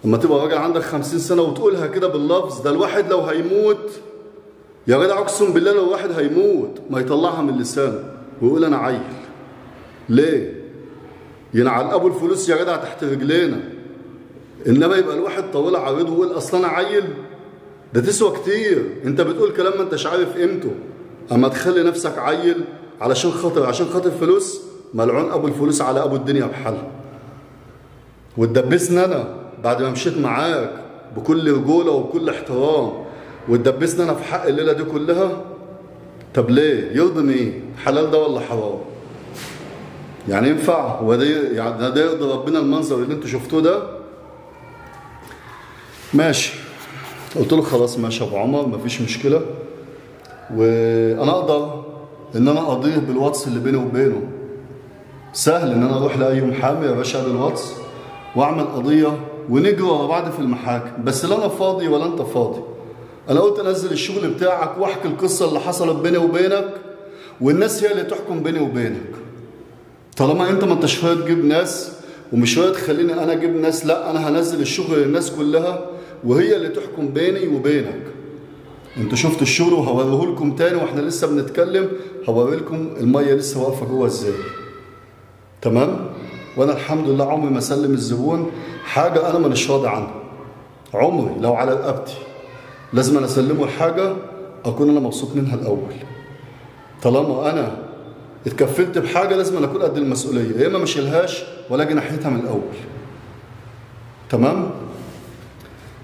Speaker 1: لما تبقى راجل عندك 50 سنة وتقولها كده باللفظ ده، الواحد لو هيموت يا جدع اقسم بالله لو واحد هيموت ما يطلعها من لسانه ويقول انا عيل. ليه؟ ينعل ابو الفلوس يا جدع تحت رجلينا. انما يبقى الواحد طويل عريض ويقول اصل انا عيل، ده تسوى كتير. انت بتقول كلام ما انتش عارف قيمته. اما تخلي نفسك عيل علشان خاطر، عشان خاطر فلوس، ملعون ابو الفلوس على ابو الدنيا بحالها. وتدبسني انا بعد ما مشيت معاك بكل رجوله وبكل احترام، وتدبسني انا في حق الليلة دي كلها. طب ليه؟ يرضي ايه؟ حلال ده ولا حرام؟ يعني ينفع؟ هو ده يعني ده يرضي ربنا المنظر اللي انتوا شفتوه ده؟ ماشي. قلت له خلاص ماشي يا ابو عمر مفيش مشكلة، وانا اقدر ان انا اقضيه بالواتس اللي بيني وبينه. سهل ان انا اروح لاي محامي يا باشا بالواتس واعمل قضية ونجري ورا بعض في المحاكم، بس لا انا فاضي ولا انت فاضي. انا قلت انزل الشغل بتاعك واحكي القصة اللي حصلت بيني وبينك، والناس هي اللي تحكم بيني وبينك. طالما انت ما انتش راضي تجيب ناس ومش راضي تخليني انا اجيب ناس، لا انا هنزل الشغل للناس كلها وهي اللي تحكم بيني وبينك. انتوا شفتوا الشغل وهوريه لكم تاني واحنا لسه بنتكلم، هوري لكم المية لسه واقفة جوه ازاي. تمام؟ وانا الحمد لله عمري ما اسلم الزبون حاجة انا مانيش راضي عنها. عمري لو على رقبتي لازم انا اسلمه الحاجة اكون انا مبسوط منها الاول. طالما انا اتكفلت بحاجة لازم انا اكون قد المسؤولية، يا اما ما اشيلهاش ولا اجي ناحيتها من الاول. تمام؟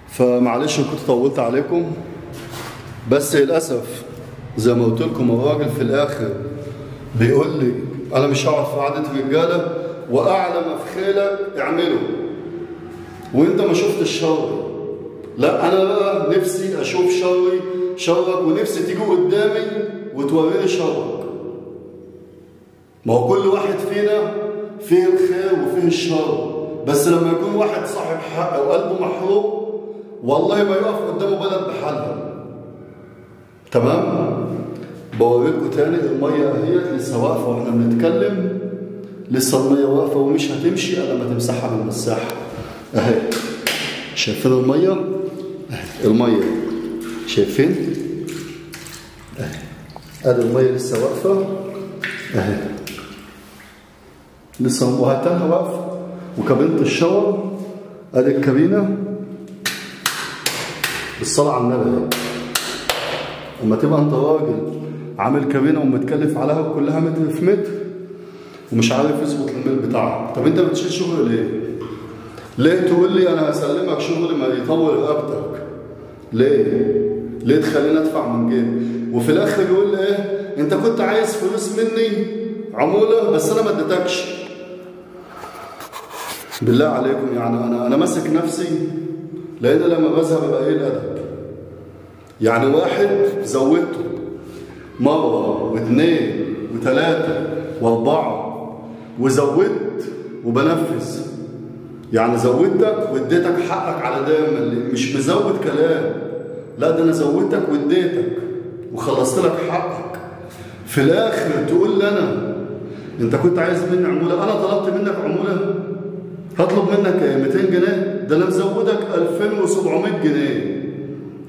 Speaker 1: فمعلش كنت طولت عليكم، بس للاسف زي ما قلت لكم الراجل في الاخر بيقول لي انا مش هقعد في قعدة رجاله، واعلى ما في خيلك اعمله وانت ما شفتش شري. لا انا بقى نفسي اشوف شري شرك، ونفسي تيجي قدامي وتوريني شرك. ما هو كل واحد فينا فيه الخير وفيه الشر، بس لما يكون واحد صاحب حق وقلبه محروق والله ما يقف قدامه بلد بحالها. تمام؟ بوريكم تاني المية اهيت لسه واقفة واحنا بنتكلم، لسه المية واقفة ومش هتمشي الا لما تمسحها بالمساحه. اهي شايفين المية؟ اهي المية، شايفين؟ اهي ادي المية لسه واقفة اهي، لسه وهتلها واقفة. وكابينه الشاور ادي الكابينه بالصلاة على النبي اهي. اما تبقى انت راجل عامل كابينه ومتكلف عليها كلها متر في متر ومش عارف يظبط الميل بتاعها، طب انت بتشيل شغل ليه؟ ليه تقول لي انا هسلمك شغل ما يطول رقبتك؟ ليه؟ ليه تخليني ادفع من جيبي؟ وفي الاخر يقول لي ايه؟ انت كنت عايز فلوس مني عمولة بس انا ما اديتكش. بالله عليكم يعني انا ماسك نفسي، لان لما بذهب ابقى ايه الادب. يعني واحد زودته مرة واثنين وثلاثة واربعة وزودت وبنفذ، يعني زودتك واديتك حقك على دايما، مش مزود كلام، لا ده انا زودتك واديتك وخلصت لك حقك. في الاخر تقول لي انا انت كنت عايز مني عمولة، انا طلبت منك عمولة؟ هطلب منك ايه؟ 200 جنيه؟ ده انا مزودك 2700 جنيه،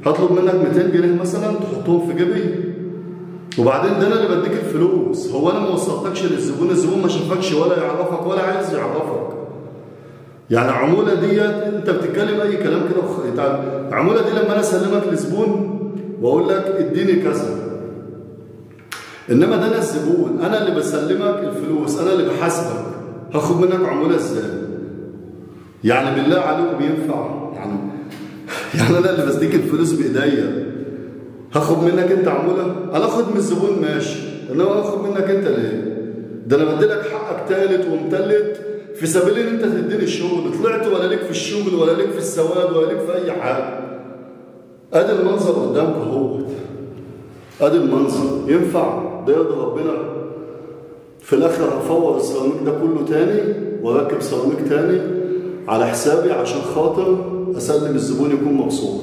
Speaker 1: هطلب منك 200 جنيه مثلا تحطهم في جيبي؟ وبعدين ده انا اللي بديك الفلوس، هو انا ما وصلتكش للزبون؟ الزبون ما شافكش ولا يعرفك ولا عايز يعرفك. يعني العمولة ديت انت بتتكلم اي كلام كده. العمولة دي لما انا اسلمك لزبون واقول لك اديني كذا، انما ده انا الزبون، انا اللي بسلمك الفلوس، انا اللي بحاسبك، هاخد منك عمولة ازاي؟ يعني بالله عليكم ينفع؟ يعني انا اللي بديك الفلوس بايديا هاخد منك انت عمولة؟ انا اخد من الزبون ماشي، انما اخد منك انت ليه؟ ده انا بديلك حقك تالت ومتلت في سبيل ان انت تديني الشغل، طلعت ولا ليك في الشغل ولا ليك في السواد ولا ليك في اي حاجة. ادي المنظر قدامك اهوت، ادي المنظر، ينفع ده يرضي ربنا؟ في الاخر هفور السيراميك ده كله تاني واركب سيراميك تاني على حسابي عشان خاطر اسلم الزبون يكون مبسوط،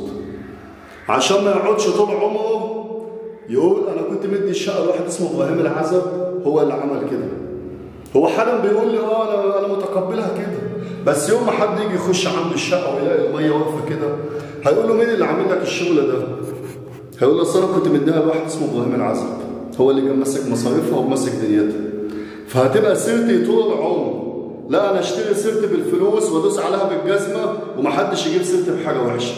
Speaker 1: عشان ما يقعدش طول عمره يقول انا كنت مدي الشقة لواحد اسمه ابراهيم العزب هو اللي عمل كده. هو حالا بيقول لي انا متقبلها كده، بس يوم ما حد يجي يخش عنده الشقة ويلاقي المية واقفة كده هيقول له مين اللي عامل لك الشغل ده؟ هيقول له اصل انا كنت مديها لواحد اسمه ابراهيم العزب، هو اللي كان ماسك مصاريفها وماسك دنيتها. فهتبقى سيرتي طول العمر، لا انا اشتري سيرتي بالفلوس وادوس عليها بالجزمه ومحدش يجيب سيرتي بحاجة وحشة.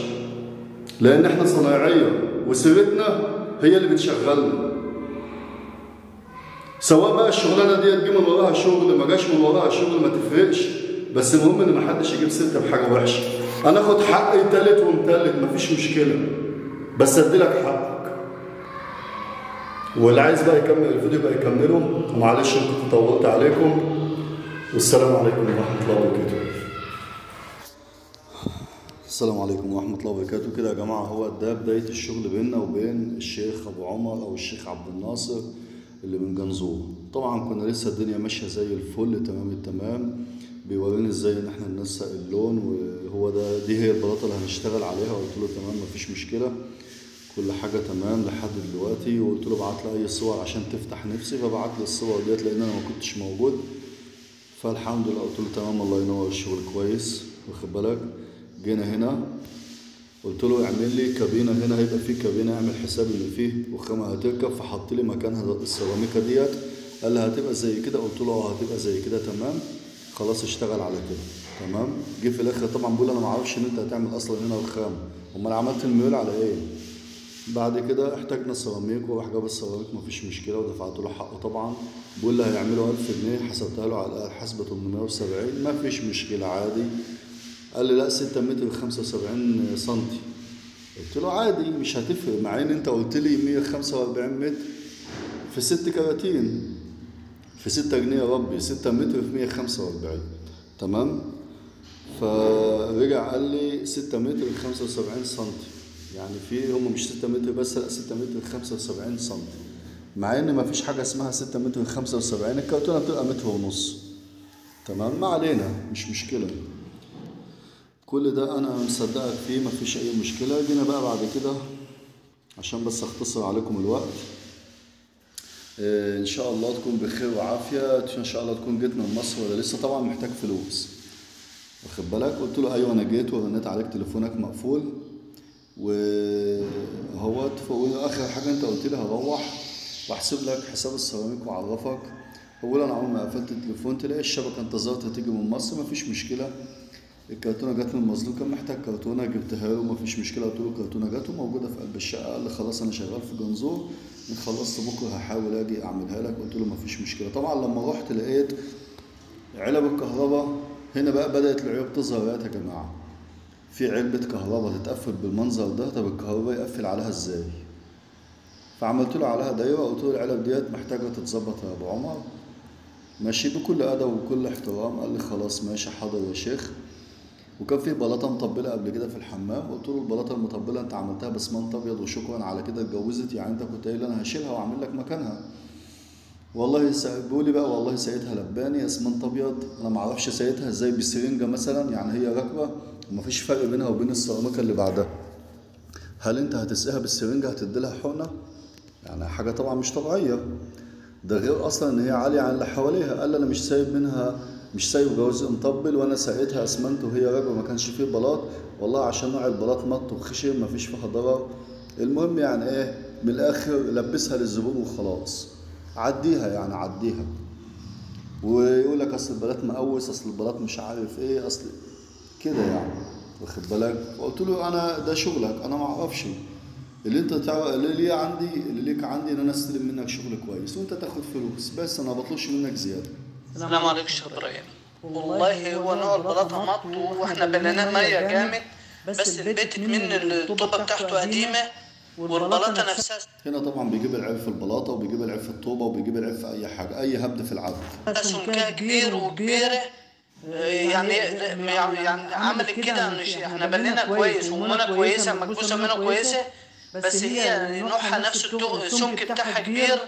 Speaker 1: لان احنا صنايعيه وسيرتنا هي اللي بتشغلنا. سواء بقى الشغلانة دي تجي من وراها شغل ما جاش من وراها شغل ما تفرقش، بس المهم ان محدش يجيب سيرتي بحاجة وحشة. انا اخد حقي تالت ومتلت مفيش مشكلة، بس اديلك حقك. واللي عايز بقى يكمل الفيديو بقى يكمله، ومعلش انا كنت طولت عليكم، والسلام عليكم ورحمة الله وبركاته. السلام عليكم ورحمة الله وبركاته. كده يا جماعة هو ده بداية الشغل بيننا وبين الشيخ ابو عمر او الشيخ عبد الناصر اللي من جنزور. طبعا كنا لسه الدنيا ماشية زي الفل تمام التمام، بيوريني ازاي ان احنا ننسق اللون، وهو ده دي هي البلاطه اللي هنشتغل عليها. قلت له تمام مفيش مشكلة، كل حاجة تمام لحد دلوقتي. وقلت له ابعت لي اي صور عشان تفتح نفسي، فبعت لي الصور ديت لان انا ما كنتش موجود. فالحمد لله قلت له تمام الله ينور الشغل كويس، واخد بالك. جينا هنا قلت له اعمل لي كابينه هنا، هيبقى في كابينه، اعمل حساب ان فيه رخامه هتركب، فحط لي مكانها السيراميكا ديت. قال لي هتبقى زي كده، قلت له اه هتبقى زي كده تمام، خلاص اشتغل على كده تمام. جه في الاخر طبعا بيقول انا ما اعرفش ان انت هتعمل اصلا هنا رخامه، امال عملت الميول على ايه؟ بعد كده احتاجنا سيراميك وراح جاب السيراميك مفيش مشكلة، ودفعت له حقه طبعا. بيقول لي هيعملوا 1000 جنيه، حسبتها له على الاقل حسبه 870، مفيش مشكلة عادي. قال لي لا 6 متر 75 سنتي، قلت له عادي مش هتفرق، مع ان انت قلت لي 145 متر في 6 كراتين في 6 جنيه، يا ربي 6 متر في 145 تمام. فرجع قال لي 6 متر 75 سنتي، يعني في هم مش 6 متر بس، لا 6 متر 75 سنتي، مع ان مفيش حاجة اسمها 6 متر 75، الكرتونه بتبقى متر ونص. تمام، ما علينا، مش مشكلة، كل ده انا مصدقك فيه، مفيش اي مشكلة. جينا بقى بعد كده عشان بس اختصر عليكم الوقت، ان شاء الله تكون بخير وعافيه، ان شاء الله تكون جيت من مصر ولا لسه، طبعا محتاج فلوس، واخد بالك؟ قلت له ايوه انا جيت ورنيت عليك تليفونك مقفول وهوت، اخر حاجة انت قلت لي هروح واحسب لك حساب السيراميك واعرفك. اولا انا اول ما قفلت التليفون تلاقي الشبكة انتظرت تيجي من مصر، مفيش مشكلة، الكرتونه جت من المظلوم، كان محتاج كرتونة جبتها له مفيش مشكلة، قلت له الكرتونه جت وموجودة في قلب الشقة، قال لي خلاص انا شغال في جنزور، ان خلصت بكره هحاول اجي اعملها لك، قلت له مفيش مشكلة. طبعا لما رحت لقيت علب الكهرباء، هنا بقى بدات العيوب تظهر يا جماعة. في علبة كهرباء تتقفل بالمنظر ده، طب الكهرباء يقفل عليها ازاي؟ فعملت له عليها دايرة، قلت له العلب ديت محتاجه تتظبط يا ابو عمر، ماشي بكل ادب وبكل احترام. قال لي خلاص ماشي حاضر يا شيخ. وكان في بلاطة مطبله قبل كده في الحمام، قلت له البلاطه المطبله انت عملتها باسمنت ابيض وشكرا على كده اتجوزت، يعني انت كنت قايل انا هشيلها واعمل لك مكانها. والله بيقول لي بقى والله ساقيتها لباني اسمنت ابيض، انا ما اعرفش ساقيتها ازاي، بالسرنجه مثلا، يعني هي راكبه ومفيش فرق بينها وبين السيراميكا اللي بعدها. هل انت هتسقيها بالسرنجه هتدي لها حقنه؟ يعني حاجة طبعا مش طبيعية، ده غير اصلا ان هي عالية عن اللي حواليها. قال لي انا مش سايب منها، مش سايب جوز مطبل، وانا ساقيتها اسمنت وهي راكبه، ما كانش فيه بلاط والله، عشان نوع البلاط مط وخشن ما فيش فيها ضرر. المهم يعني ايه، من الاخر لبسها للزبون وخلاص، عديها يعني عديها. ويقول لك اصل البلاط مقوس، اصل البلاط مش عارف ايه، اصل كده يعني، واخد بالك؟ قلت له انا ده شغلك، انا ما اعرفش اللي انت تعرف، اللي ليه عندي، اللي ليك عندي ان انا استلم منك شغل كويس وانت تاخد فلوس بس، انا ما بطلبش منك زيادة.
Speaker 2: السلام عليكم شيخ ابراهيم. والله هو نوع البلاطه مط واحنا بنيناه مية جامد، بس البيت من الطوبه بتاعته قديمة والبلاطه نفسها.
Speaker 1: هنا طبعا بيجيب العيب في البلاطه وبيجيب العيب في الطوبه وبيجيب العيب في اي حاجة، اي هبد في العبد.
Speaker 2: سمكها كبير وكبيره يعني عملت كده، مش احنا بنينا كويس ومونه كويسة مكبوسه منه كويسة، بس هي نوعها نفسه السمك بتاعها كبير،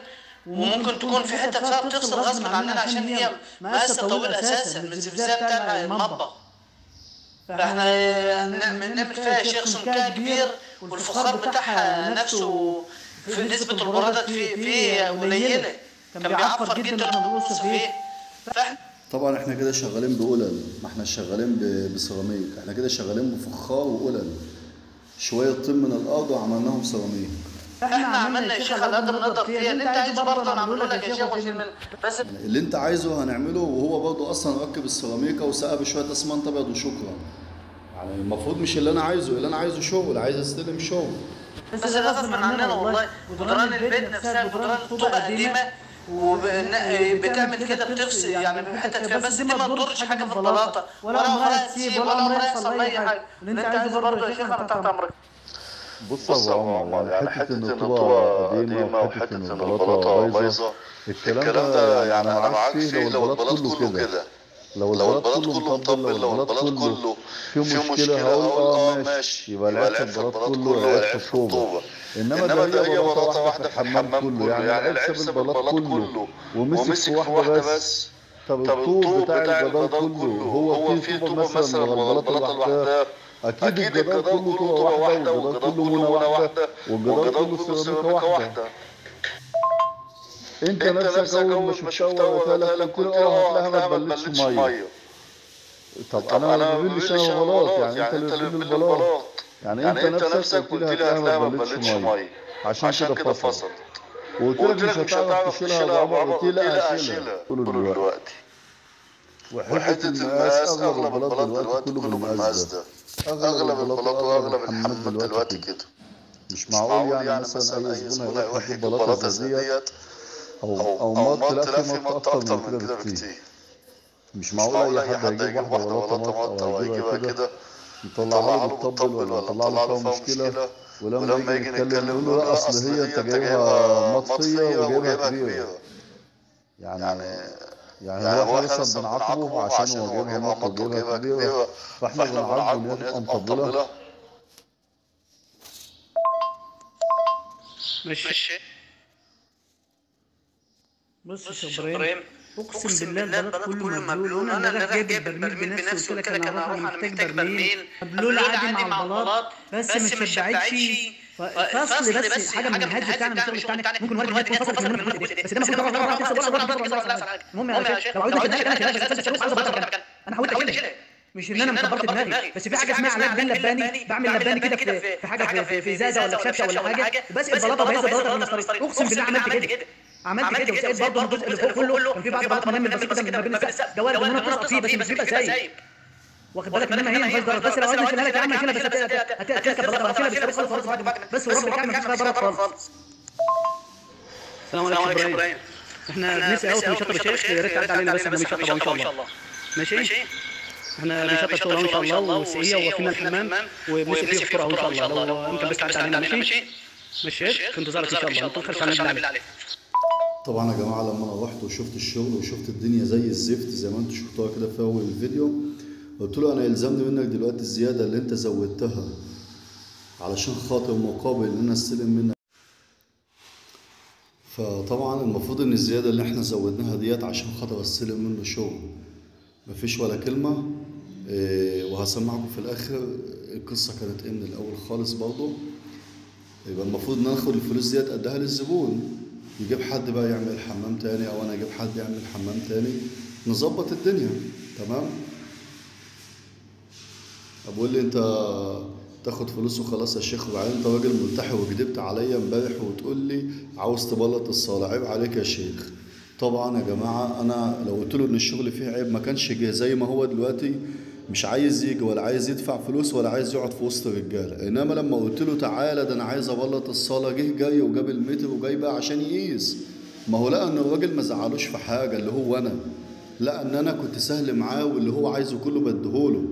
Speaker 2: وممكن تكون في حتة فيها بتفصل غصب عننا عشان هي مقاسه طويل اساسا من الزبزاب بتاع المطبخ. فاحنا نعمل فيها شيخ سمكها كبير والفخار بتاعها نفسه في نسبه البروده فيه قليله، كان بيعفر جدا لما بنقص فيه.
Speaker 1: طبعا احنا كده شغالين بقلل، ما احنا شغالين بسيراميك، احنا كده شغالين بفخار وقلل، شوية طين من الارض وعملناهم سيراميك.
Speaker 2: احنا عملنا يا شيخ على قد ما نقدر فيها، اللي انت عايزه برضه هنعمله لك يا شيخ، بس
Speaker 1: اللي انت عايزه هنعمله. وهو برضه اصلا ركب السيراميكا وسقى بشوية اسمنت ابيض وشكرا. يعني المفروض مش اللي انا عايزه، اللي انا عايزه شغل، عايز استلم شغل.
Speaker 2: بس غصب عننا والله، جدران البيت نفسها جدران الطوبه قديمة وبتعمل كده، بتفصل يعني بحتت فيها، بس دي ما تضرش حاجة في البلاطه ولا عمرها تسيب ولا عمرها يحصل اي حاجة. اللي انت عايزه برضه يا شيخ انا تحت امرك.
Speaker 1: بص يا ابو عمر، يعني حتة ان الطوبه قديمة وحتة ان البلاطه بايظة، الكلام ده يعني انا معاك فيه لو البلاط كله كده، لو البلاط كله مطبل، لو البلاط كله فيه مشكلة هقول اه ماشي، يبقى العيب في البلاط كله والعيب في الطوبه. انما ده هي بلاطة واحدة في الحمام كله، يعني العيب ساب البلاط كله ومسك في واحدة بس. طب الطوب بتاع الجدار كله هو فيه طوبة مثلا ولا البلاطه لوحدها؟ اكيد الجدار كله طوبة واحدة، والجدار كله مونه واحدة، والجدار كله سيراميكا واحدة. انت نفسك اول ما شفتها وقتها لك قلت لي اه هتلاقيها ما تبلتش مية. طب انا ما ببلش انا بلاط، يعني انت اللي بتبل البلاط، يعني انت نفسك قلت لي هتلاقيها ما تبلتش مية، عشان كده فصلت. وقلت لك مش هتعرف تشيلها يا ابو عمر، قلت لي لا هشيلها دلوقتي. وحتة المقاس اغلب البلاط دلوقتي كله بالمقاس ده،
Speaker 3: اغلب البلاط واغلب الحمامات دلوقتي كده.
Speaker 1: مش معقول يعني مثلا اي زبون هيروح يجيب بلاطة زي ديت او مط، لا في مط اكتر من كده بكتير. مش معقول اي حد هيجيب واحدة بلاطة مط او هيجيبها كده نطلعها له بالطبل ولا نطلع له فيها مشكلة، ولما يجي نتكلم نقول له لا اصل هي انت جايبها مطفيه وجايبها كبيرة. يعني هو احنا لسه بنعاقبه عشان هو جايبها مط وجايبها كبيرة، فاحنا بنعاقبه ان هي تبقى مطبله.
Speaker 2: ماشي.
Speaker 4: بص يا شيخ ابراهيم، اقسم بالله البلاط كله مبلول. انا اللي رايح جايب البرميل بنفسي، قلت لك انا هروح، انا محتاج برميل مبلول عادي مع البلاط، بس ما تشبعتش فصل، بس حاجة من الهد بتاعنا، من الشغل بتاعنا. ممكن وارد يكون فصل من الجزء، بس ده المفروض المهم يا شيخ لو عاوزني اشيلها انا بس عاوز ابطل. انا حاولت اشيلها، مش ان انا مكبرت دماغي، بس في حاجة اسمها علاج بين لباني، بعمل لباني كده في حاجة، في ازازة ولا في شبشب ولا حاجة، بس البلاطه بهز البلاطه من المصاريف. اقسم بالله عملت كده، وسقيت برضه الجزء اللي فوق كله. كان في بعض البلاطه منمل بس كده ما بين السقف ده، وارد ان انا بتسقط فيه، بس مش بيبقى سايب، واخد بالك؟ انما هي ما فيهاش ضرر، بس لو عايزني اشيلها لك يا عم اشيلها، بس هتركب بلاطة، هشيلها بس خالص، بس ورب الكعبة ما فيش فيها ضرر خالص. السلام عليكم يا ابراهيم، احنا بنسال اهو في شطر الشيخ، يا ريت تعدي علينا، بس احنا بنشطب ان شاء الله. ماشي، احنا بنشطب شغل ان شاء الله، والسقيه وفينا الحمام، وبنسقي فيه فطور ان شاء الله. لو انت بس تعدي علينا. ماشي ماشي، في انتظارك ان شاء الله، ما تتاخرش علينا بالله عليك.
Speaker 1: طبعا يا جماعة لما انا رحت وشفت الشغل وشفت الدنيا زي الزفت زي ما انتم شفتوها كده في اول الفيديو، قلت له انا يلزمني منك دلوقتي الزيادة اللي انت زودتها علشان خاطر مقابل ان انا استلم منك. فطبعا المفروض ان الزيادة اللي احنا زودناها ديت عشان خاطر استلم منه شغل، مفيش ولا كلمة. وهسمعكم في الاخر القصة كانت ايه من الاول خالص. برضه يبقى المفروض ان انا اخد الفلوس ديت اديها للزبون، يجيب حد بقى يعمل حمام تاني، او انا اجيب حد يعمل حمام تاني، نظبط الدنيا. تمام. بقول لي انت تاخد فلوس وخلاص يا شيخ، وبعدين انت راجل ملتحي وكدبت عليا امبارح وتقول لي عاوز تبلط الصاله، عيب عليك يا شيخ. طبعا يا جماعة انا لو قلت له ان الشغل فيه عيب ما كانش جه زي ما هو دلوقتي، مش عايز يجي ولا عايز يدفع فلوس ولا عايز يقعد في وسط الرجالة. انما لما قلت له تعالى ده انا عايز ابلط الصاله، جه جاي وجاب المتر وجاي بقى عشان يقيس. ما هو لقى ان الراجل ما زعلوش في حاجة، اللي هو انا لقى ان انا كنت سهل معاه واللي هو عايزه كله بديهوله.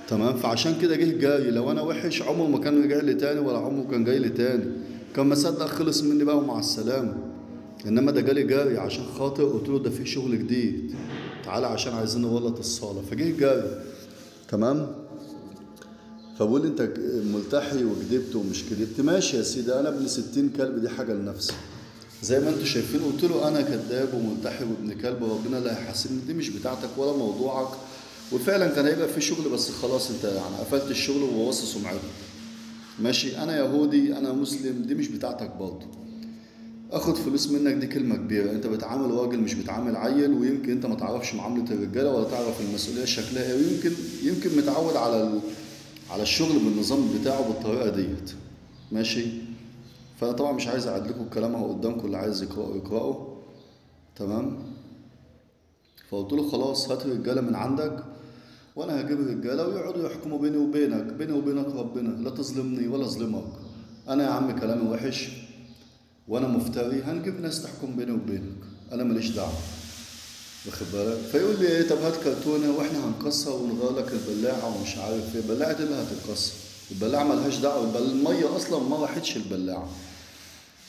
Speaker 1: تمام. فعشان كده جه جاي. لو انا وحش عمره ما كان رجع لي تاني، ولا عمره كان جاي لي تاني، كان ما صدق خلص مني بقى ومع السلامة. انما ده جالي جاري عشان خاطر قلت له ده في شغل جديد، تعالى عشان عايزين نبلط الصاله، فجه جاري. تمام. فبقول انت ملتحي وكدبت ومش كدبت. ماشي يا سيدي، انا ابن 60 كلب، دي حاجة لنفسي زي ما انتم شايفين. قلت له انا كذاب وملتحي وابن كلب وربنا لا هيحاسبني، دي مش بتاعتك ولا موضوعك. وفعلا كان هيبقى في شغل، بس خلاص انت يعني قفلت الشغل وبوظت سمعتك. ماشي، انا يهودي انا مسلم، دي مش بتاعتك برضه. اخد فلوس منك دي كلمة كبيرة، انت بتعامل راجل مش بتعامل عيل، ويمكن انت ما تعرفش معاملة الرجالة ولا تعرف المسؤولية شكلها ايه، ويمكن متعود على الشغل بالنظام بتاعه بالطريقة ديت. ماشي. فانا طبعا مش عايز اعيد لكم الكلام اهو قدامكم، اللي عايز يقراه يقراه. تمام. فقلت له خلاص هات رجاله من عندك وانا هجيب رجاله ويقعدوا يحكموا بيني وبينك، بيني وبينك ربنا، لا تظلمني ولا اظلمك. انا يا عم كلامي وحش وانا مفتري، هنجيب ناس تحكم بيني وبينك، انا ماليش دعوه. واخد بالك؟ فيقول لي ايه، طب هات كرتونة واحنا هنكسر ونغير لك البلاعة ومش عارف ايه. البلاعة دي اللي هتتكسر، البلاعة مالهاش دعوه، المية اصلا ما راحتش البلاعة.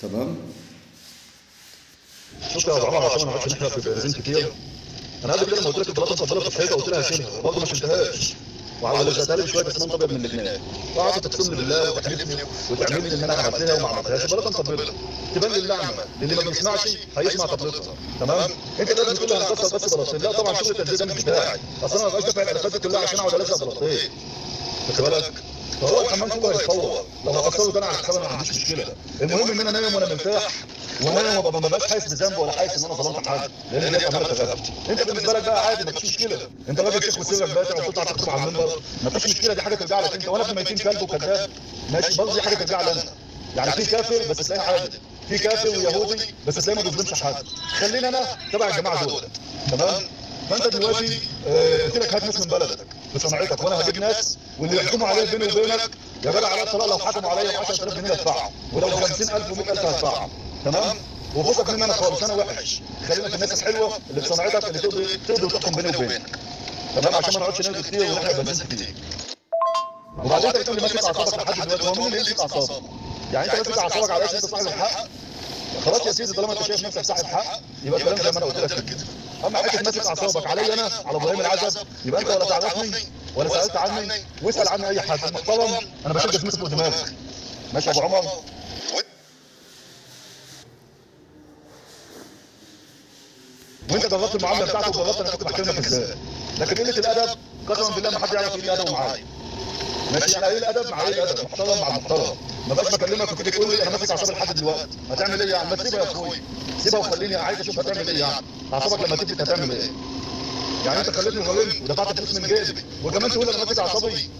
Speaker 1: تمام.
Speaker 3: شكرا يا ابو عمر عشان ما نقعدش نحرق في بنزين كتير. انا قبل كده لما قلت لك البلاطه مطبله في الحيطة قلت لها هشيلها وبرضه ما شلتهاش، وعلقتها لي بشوية اسمنت ابيض من لبنان، وقعدت تقسم لي بالله وتحلفني وتعمل لي ان انا عملتها وما عملتهاش. البلاطه مطبله تبان للعمى، للي ما بيسمعش هيسمع طبلتها. تمام. انت دلوقتي بتقول لي هنكسر بس بلاطتين، لا طبعا شغل التلزيق ده مش بتاعي، اصل انا ما بقاش دافع الالافات دي كلها عشان اقعد الزق بلاطتين. خد بالك؟ فهو الحمام كله هيتفور، لو هكسره ده انا على حسابي، انا ما عنديش مشكلة. المهم ان انا نايم وانا مرتاح، ونايم وما ببقاش حاسس بذنب ولا حاسس ان انا ظلمت حد، لان دي امانه في رقبتي. انت بالنسبة لك بقى عادي مفيش مشكلة، انت راجل شيخ وسرك باتع وبتطلع تخطب على المنبر، مفيش مشكلة، دي حاجة ترجع لك انت. وانا ابن 200 كلب وكذاب، ماشي، برضه دي حاجة ترجع لي انا. يعني في كافر بس تلاقيه عادل، في كافر ويهودي بس تلاقيه ما بيظلمش حد. خليني انا تبع الجماعة دول. تمام. فانت دلوقتي قلت لك هات ناس من بلدك بصنعتك، وانا هجيب ناس واللي يحكموا عليا بيني وبينك يا جدع على الطلاق لو حكموا عليا ب 10000 جنيه هدفعهم، ولو 50000 و100000 هدفعهم. تمام. وفوقك مني انا خالص، انا وحش. خلينا في الناس الحلوة اللي بصنعتك اللي تقدر تحكم بيني وبينك. تمام، عشان ما نقعدش نرغي كتير ونحرق بنزين كتير. وبعدين انت بتقول لي ماسك اعصابك لحد دلوقتي، هو مين اللي يمسك اعصابه؟ يعني انت ماسك اعصابك على اساس انت صاحب الحق؟ خلاص يا سيدي، طالما انت شايف نفسك صاحب حق يبقى الكلام زي ما انا قلت لك كده. اما حتة ماسك اعصابك عليا انا على ابراهيم العزب، يبقى انت ولا تعرفني ولا سالت عني، واسال عني اي حد محترم، انا بشد جسمك ودماغك. ماشي يا ابو عمر. انت جربت المعاملة بتاعته وجربت انا كنت بحكي لك ازاي. لكن قلة الادب قسما بالله ما حد يعرف يقل ادبه معايا. ماشي، يعني قليل ادب مع قليل ادب، محترم مع محترم. ما بقاش بكلمك وتيجي تقول لي انا ماسك اعصابي لحد دلوقتي، هتعمل ايه يعني؟ ما تسيبها يا اخويا، سيبها وخليني، عايز اشوف هتعمل ايه يعني. اعصابك لما تفلت هتعمل ايه؟ يعني انت خليتني غلطت ودفعت فلوس من جيبي وكمان تقول انا ماسك اعصابي.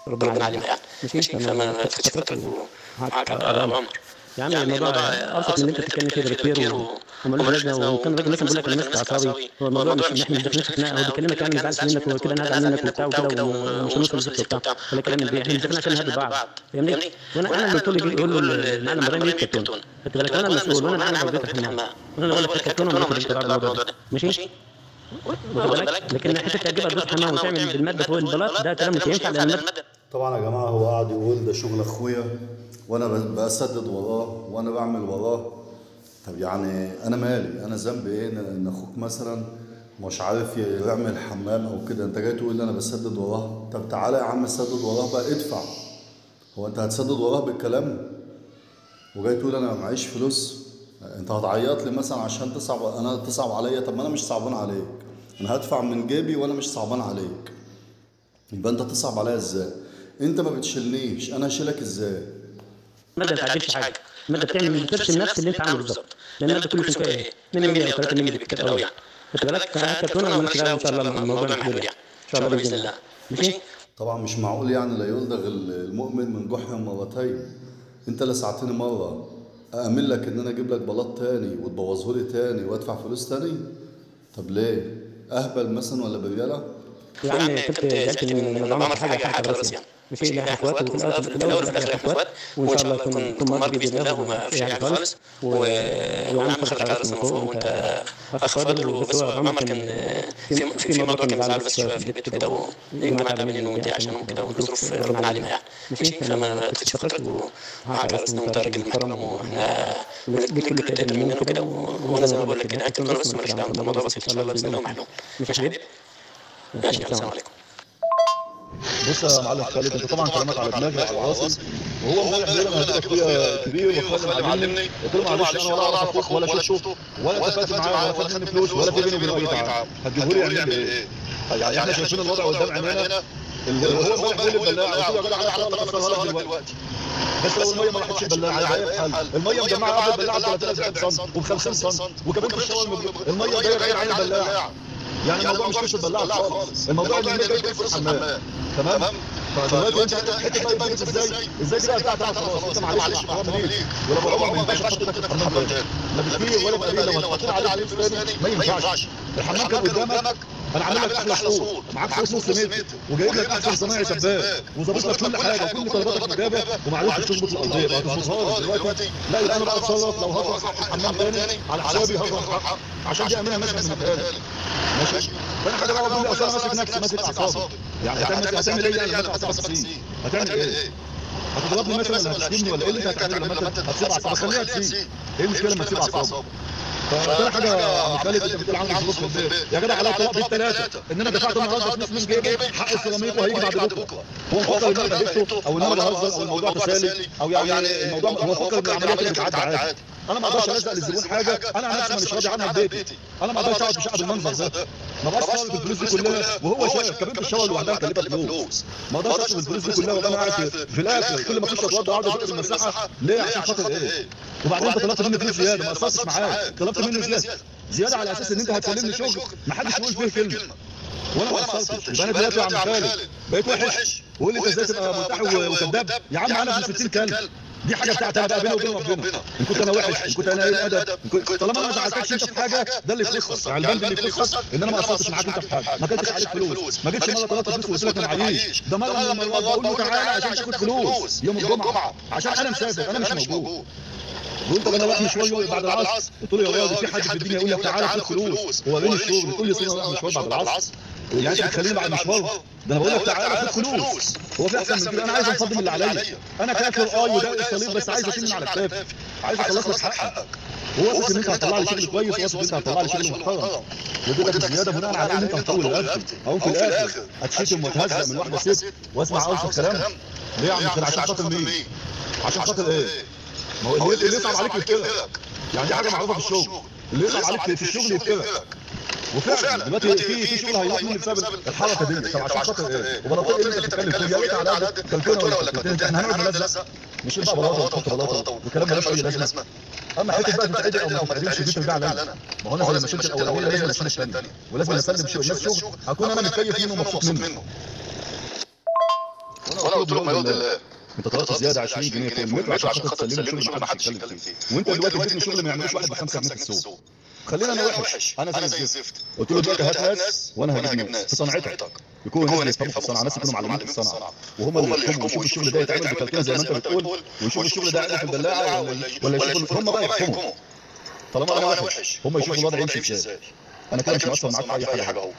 Speaker 5: ربنا علينا يعني. ماشي، فما تاخدش فترة معاك على عمر.
Speaker 6: يا عم الموضوع ابسط من اللي انت بتتكلم فيه ده بكتير، ومالوش لازمه. وكان الراجل مثلا بيقول لك انا ماسك اعصابي، هو الموضوع مش احنا مش داخلين في خناقه، هو بيكلمك يعني زعلت منك وكده، انا هزعل منك وبتاع وكده ومش هنوصل للزفت وبتاع ولا كلام من ده. احنا مش داخلين عشان نهدد بعض، فاهمني؟ وانا اللي قلت له يقول له المعلم ابراهيم يجيب كرتون، خدت بالك؟ وانا المسؤول وانا اللي عامل عربية الحمام، وانا اللي بقول لك كرتون ومالكش دعوه بالموضوع ده، ماشي؟ واخد بالك؟ لكن حتة تجيب عربية الحمام وتعمل بالماده فوق البلاط ده كلام مش هينفع، لان المادة
Speaker 1: طبعا يا جماعة هو قاعد يقول ده شغل اخويا وانا بسدد وراه وانا بعمل وراه. طب يعني انا مالي؟ انا ذنبي ايه ان اخوك مثلا مش عارف يعمل حمام او كده؟ انت جاي تقول لي انا بسدد وراه؟ طب تعالى يا عم سدد وراه بقى، ادفع. هو انت هتسدد وراه بالكلام وجاي تقول انا معيش فلوس؟ انت هتعيط لي مثلا عشان تصعب، انا تصعب عليا؟ طب ما انا مش صعبان عليك، انا هدفع من جيبي وانا مش صعبان عليك، يبقى انت تصعب عليا ازاي؟ انت ما بتشيلنيش، انا هشيلك ازاي؟
Speaker 6: المادة ما بتعدلش حاجة، المادة بتعمل بترسم نفس اللي انت عامله بالظبط، لان المادة كل سمكها ايه؟ 2 مللي او 3 مللي بالكتير قوي يعني. خدت بالك؟ فكرتونه ومالكش دعوه، ان شاء الله الموضوع محلول يعني، ان شاء الله باذن الله. ماشي؟
Speaker 1: طبعا مش معقول يعني لا يلدغ المؤمن من جحر مرتين. انت لسعتني مرة، أأمن لك ان انا اجيب لك بلاط تاني وتبوظه لي تاني وادفع فلوس تاني؟ طب ليه؟ اهبل مثلا ولا بريالة؟
Speaker 6: يا عم كنت زعلت من عمر في حاجة على راسي يعني. ماشي، لا احنا اخوات، وفي الاول وفي الاخر احنا اخوات، وان شاء الله يكون مرضي باذن الله وما فيش حاجة خالص. ويا عم خدك على راسنا من فوق، وانت اخ فاضل. وبس هو عمر كان في موضوع كان مزعله بس شوية في البيت وكده، والجماعة تعبانين وانت عشانهم كده، والظروف ربنا علينا يعني. ماشي، فما تاخدش خاطرك ومعاك على راسنا، وانت راجل محترم، واحنا ليك كل التقدير مننا وكده. وانا زي ما بقول لك كده، انت بس مالكش دعوه، الموضوع بسيط ان شاء الله باذن الله ومحلول. ماشي يا حبيبي؟ ماشي، السلام عليكم.
Speaker 3: بص يا معلم خالد، انت طبعا كلامك على دماغي وعلى راسي، وهو امبارح بيقول انا هديك اخويا كبير وخالد معلمني، قلت له معلش انا ولا اعرف اخوك ولا شفته ولا اتفقت معاه ولا خد مني فلوس ولا في بيني وبينه اي تعامل، هتجيبه لي يعمل لي ايه؟ يعني احنا شايفين الوضع قدام عينينا. هو امبارح بيقول لي البلاعة، قلت له يا جدع انا هطلع اكسرها لك دلوقتي، بس لو المية ما راحتش البلاعة هيبقى ايه الحل؟ المية مجمعة قبل البلاعة ب 30 سم وب 50 سم، وكمان في الشاور المية جاية عين البلاعة. يعني الموضوع مش قصة بلاعه خالص، الموضوع ان المية جاية فلوس الحمام. تمام؟ فدلوقتي انت حتة بقى الفلوس ازاي؟ ازاي دي بقى بتاعتك خلاص، انت معلش مع احترامي ليك، ولا بابا ما ينفعش تحط ايدك في الحمام تاني، لا بكبير ولا بقليل، لو هتحط عليه فلوس تاني ما ينفعش. الحمام كان قدامك، انا عامل لك احلى حصول، معاك فلوس نص متر، وجايب لك احسن صنايعي سباك، وظابط لك كل حاجة وكل طلباتك مجابه، وما عرفتش تظبط الارضية، بقى تظبطها لي دلوقتي؟ لا، يبقى انا بقى اتصرف، لو هصرف حق الحمام تاني على حسابي هصرف حق، عشان دي امانه مثلا من لك. ماشي؟ فانا حاجة بقى بقول اصل انا ماسك نفسي، ماسك اعصابي، يعني هتعمل ايه يعني لما اعصابك تسيب؟ هتعمل ايه؟ هتضربني مثلا ولا هتشتمني ولا ايه اللي انت هتعمله لما انت هتسيب اعصابك؟ خليها تسيب، ايه المشكلة لما تسيب اعصابك؟ فتاني حاجة يا عم خالد، انت بتقول عندي فلوس في البيت، يا جدع عليا طلاق بالثلاثة ان انا دفعت النهارده فلوس من جيبي حق السيراميك وهيجي بعد بكره. هو مفكر ان انا ضحكته او ان انا بهزر او الموضوع تسالي او يعني الموضوع، هو فكر ان العملية كده بتعدي عادي. انا ما اقدرش الزق للزبون حاجة انا عن نفسي مش راضي عنها في بيتي، انا ما اقدرش اقعد في شقه بالمنظر ده، ما بقاش صارف الفلوس دي كلها وهو شايف كبيرة الشاور لوحدها مكلفة فلوس، ما اقدرش اصرف الفلوس دي كلها وانا قاعد في الاخر كل ما اخش اتوضى اقعد ازق المساحة ليه؟ عشان خاطر ايه؟ وبعدين انت طلبت مني فلوس زيادة، ما قصرتش معاك، طلبت مني زيادة على اساس ان انت هتسلمني شغل ما حدش يقول فيه كلمة، وانا ما قصرتش. يبقى انا دلوقتي يا عم خالد بقيت وحش وقول لي انت ازاي تبقى مرتاح وكذاب؟ يا عم انا ابن 60 كلب، دي حاجة بتاعتي انا بقى بيني وبين ربنا، ان كنت انا وحش، ان كنت انا قليل ادب، طالما انا ما زعلتكش انت في حاجة ده اللي يخصك، يعني البند اللي يخصك ان انا ما قصرتش معاك انت في حاجة، ما كلتش عليك فلوس، ما جيتش مرة طلبت فلوس وقلت لك انا معيش، ده مرة من المرات بقول له تعالى عشان تاخد فلوس يوم الجمعة عشان انا مسافر انا مش موجود. قلت طب انا رايح مشوار بعد العصر، قلت له يا راجل في حد في الدنيا يقول لك تعالى خد فلوس ووريني الشغل، تقول لي اصل انا رايح مشوار بعد العصر؟ يعني انت بتخليني بعد مشوار؟ ده انا بقول لك تعالى خد فلوس، هو في احسن من كده؟ انا عايز انفضل اللي عليا، انا كافر وده الصليب، بس عايز اشيل من على كتافي، عايز اخلص لك حقك، وواثق ان انت هتطلع لي شغل كويس، واثق ان انت هتطلع لي شغل محترم، واديتك زيادة بناء على ان انت هتطول رقبتي، اقوم في الاخر اتشتم واتهزق من واحدة ست واسمع اوسخ كلام؟ ليه يا عم؟ عشان خاطر مين؟ عشان خاطر ايه؟ ما هو اللي يصعب عليك يقتلك، يعني دي حاجة معروفة في الشغل. اللي يصعب عليك في الشغل يفكرك. وفعلا دلوقتي في شغل هيروح مني بسبب الحركة دي. طب عشان خاطر ايه؟ وبلاطيه اللي انت بتتكلم فيه، يا ريت على قد كلكونه ولا كلكتين، احنا هنقعد نلزق، مش بقى بلاطة وتحط بلاطة وكلام ملوش اي لازمه. اما حتة بقى تتعدل او ما تتعدلش دي ترجع لي انا، ما هو انا زي ما شلت الاولانية لازم اشيل الثانية، ولازم اسلم الناس شغل هكون انا متكيف منه ومبسوط منه. وانا قلت له ما يرضي الله، انت طلبت زيادة 20 جنيه في المتر عشان خاطر تسلمني شغل ما حدش يتكلم فيه، وانت دلوقتي اديتني شغل ما يعملوش واحد ب 5 جنيه في السوق. خلينا انا وحش، انا زي الزفت. قلت له دلوقتي هات ناس وانا هجيب ناس في صنعتك، يكونوا ناس بيفهموا في الصنعة، ناس يكونوا معلمين في الصنعة، وهم اللي يحكموا ويشوفوا الشغل ده يتعمل بكالكولة زي ما انت بتقول، ويشوفوا الشغل ده عدل في البلاعة ولا يشوفوا هم بقى يحكموا. طالما انا وحش هم يشوفوا الوضع يمشي ازاي. انا كده مش مقصر معاك في اي حاجة اهو.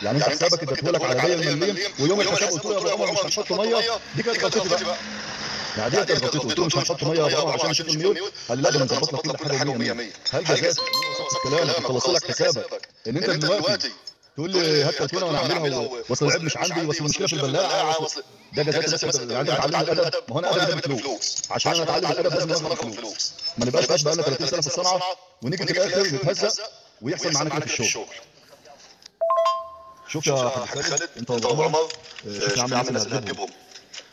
Speaker 3: يعني انت حسابك اديته لك على 100 مليم، ويوم الحساب قلت له يا ابو عمر مش هنحط مية، دي كانت غلطتي بقى. يعني دي كانت غلطتي، قلت له مش هنحط مية يا ابو عمر عشان نشوف الميول، قال لي لا ده انا مظبط لك كل حاجة و100 100. هل جزات كلامك خلصت لك حسابك ان انت دلوقتي تقول لي هات كرتونة وانا اعملها، واصل العيب مش عندي، واصل المشكلة في البلاعة، واصل ده جزات. بس يعني انت بتعلمني الادب، ما هو انا ادبي ده بفلوس، عشان انا اتعلم الادب لازم اخد فلوس. ما نبقاش بقى لنا 30 سنة في الصنعة ونيجي في الاخر نتهزق ويحصل معانا كده في الشغل. شوف يا حاج خالد، انت وابو عمر شوف يا عم الناس اللي هتجيبهم،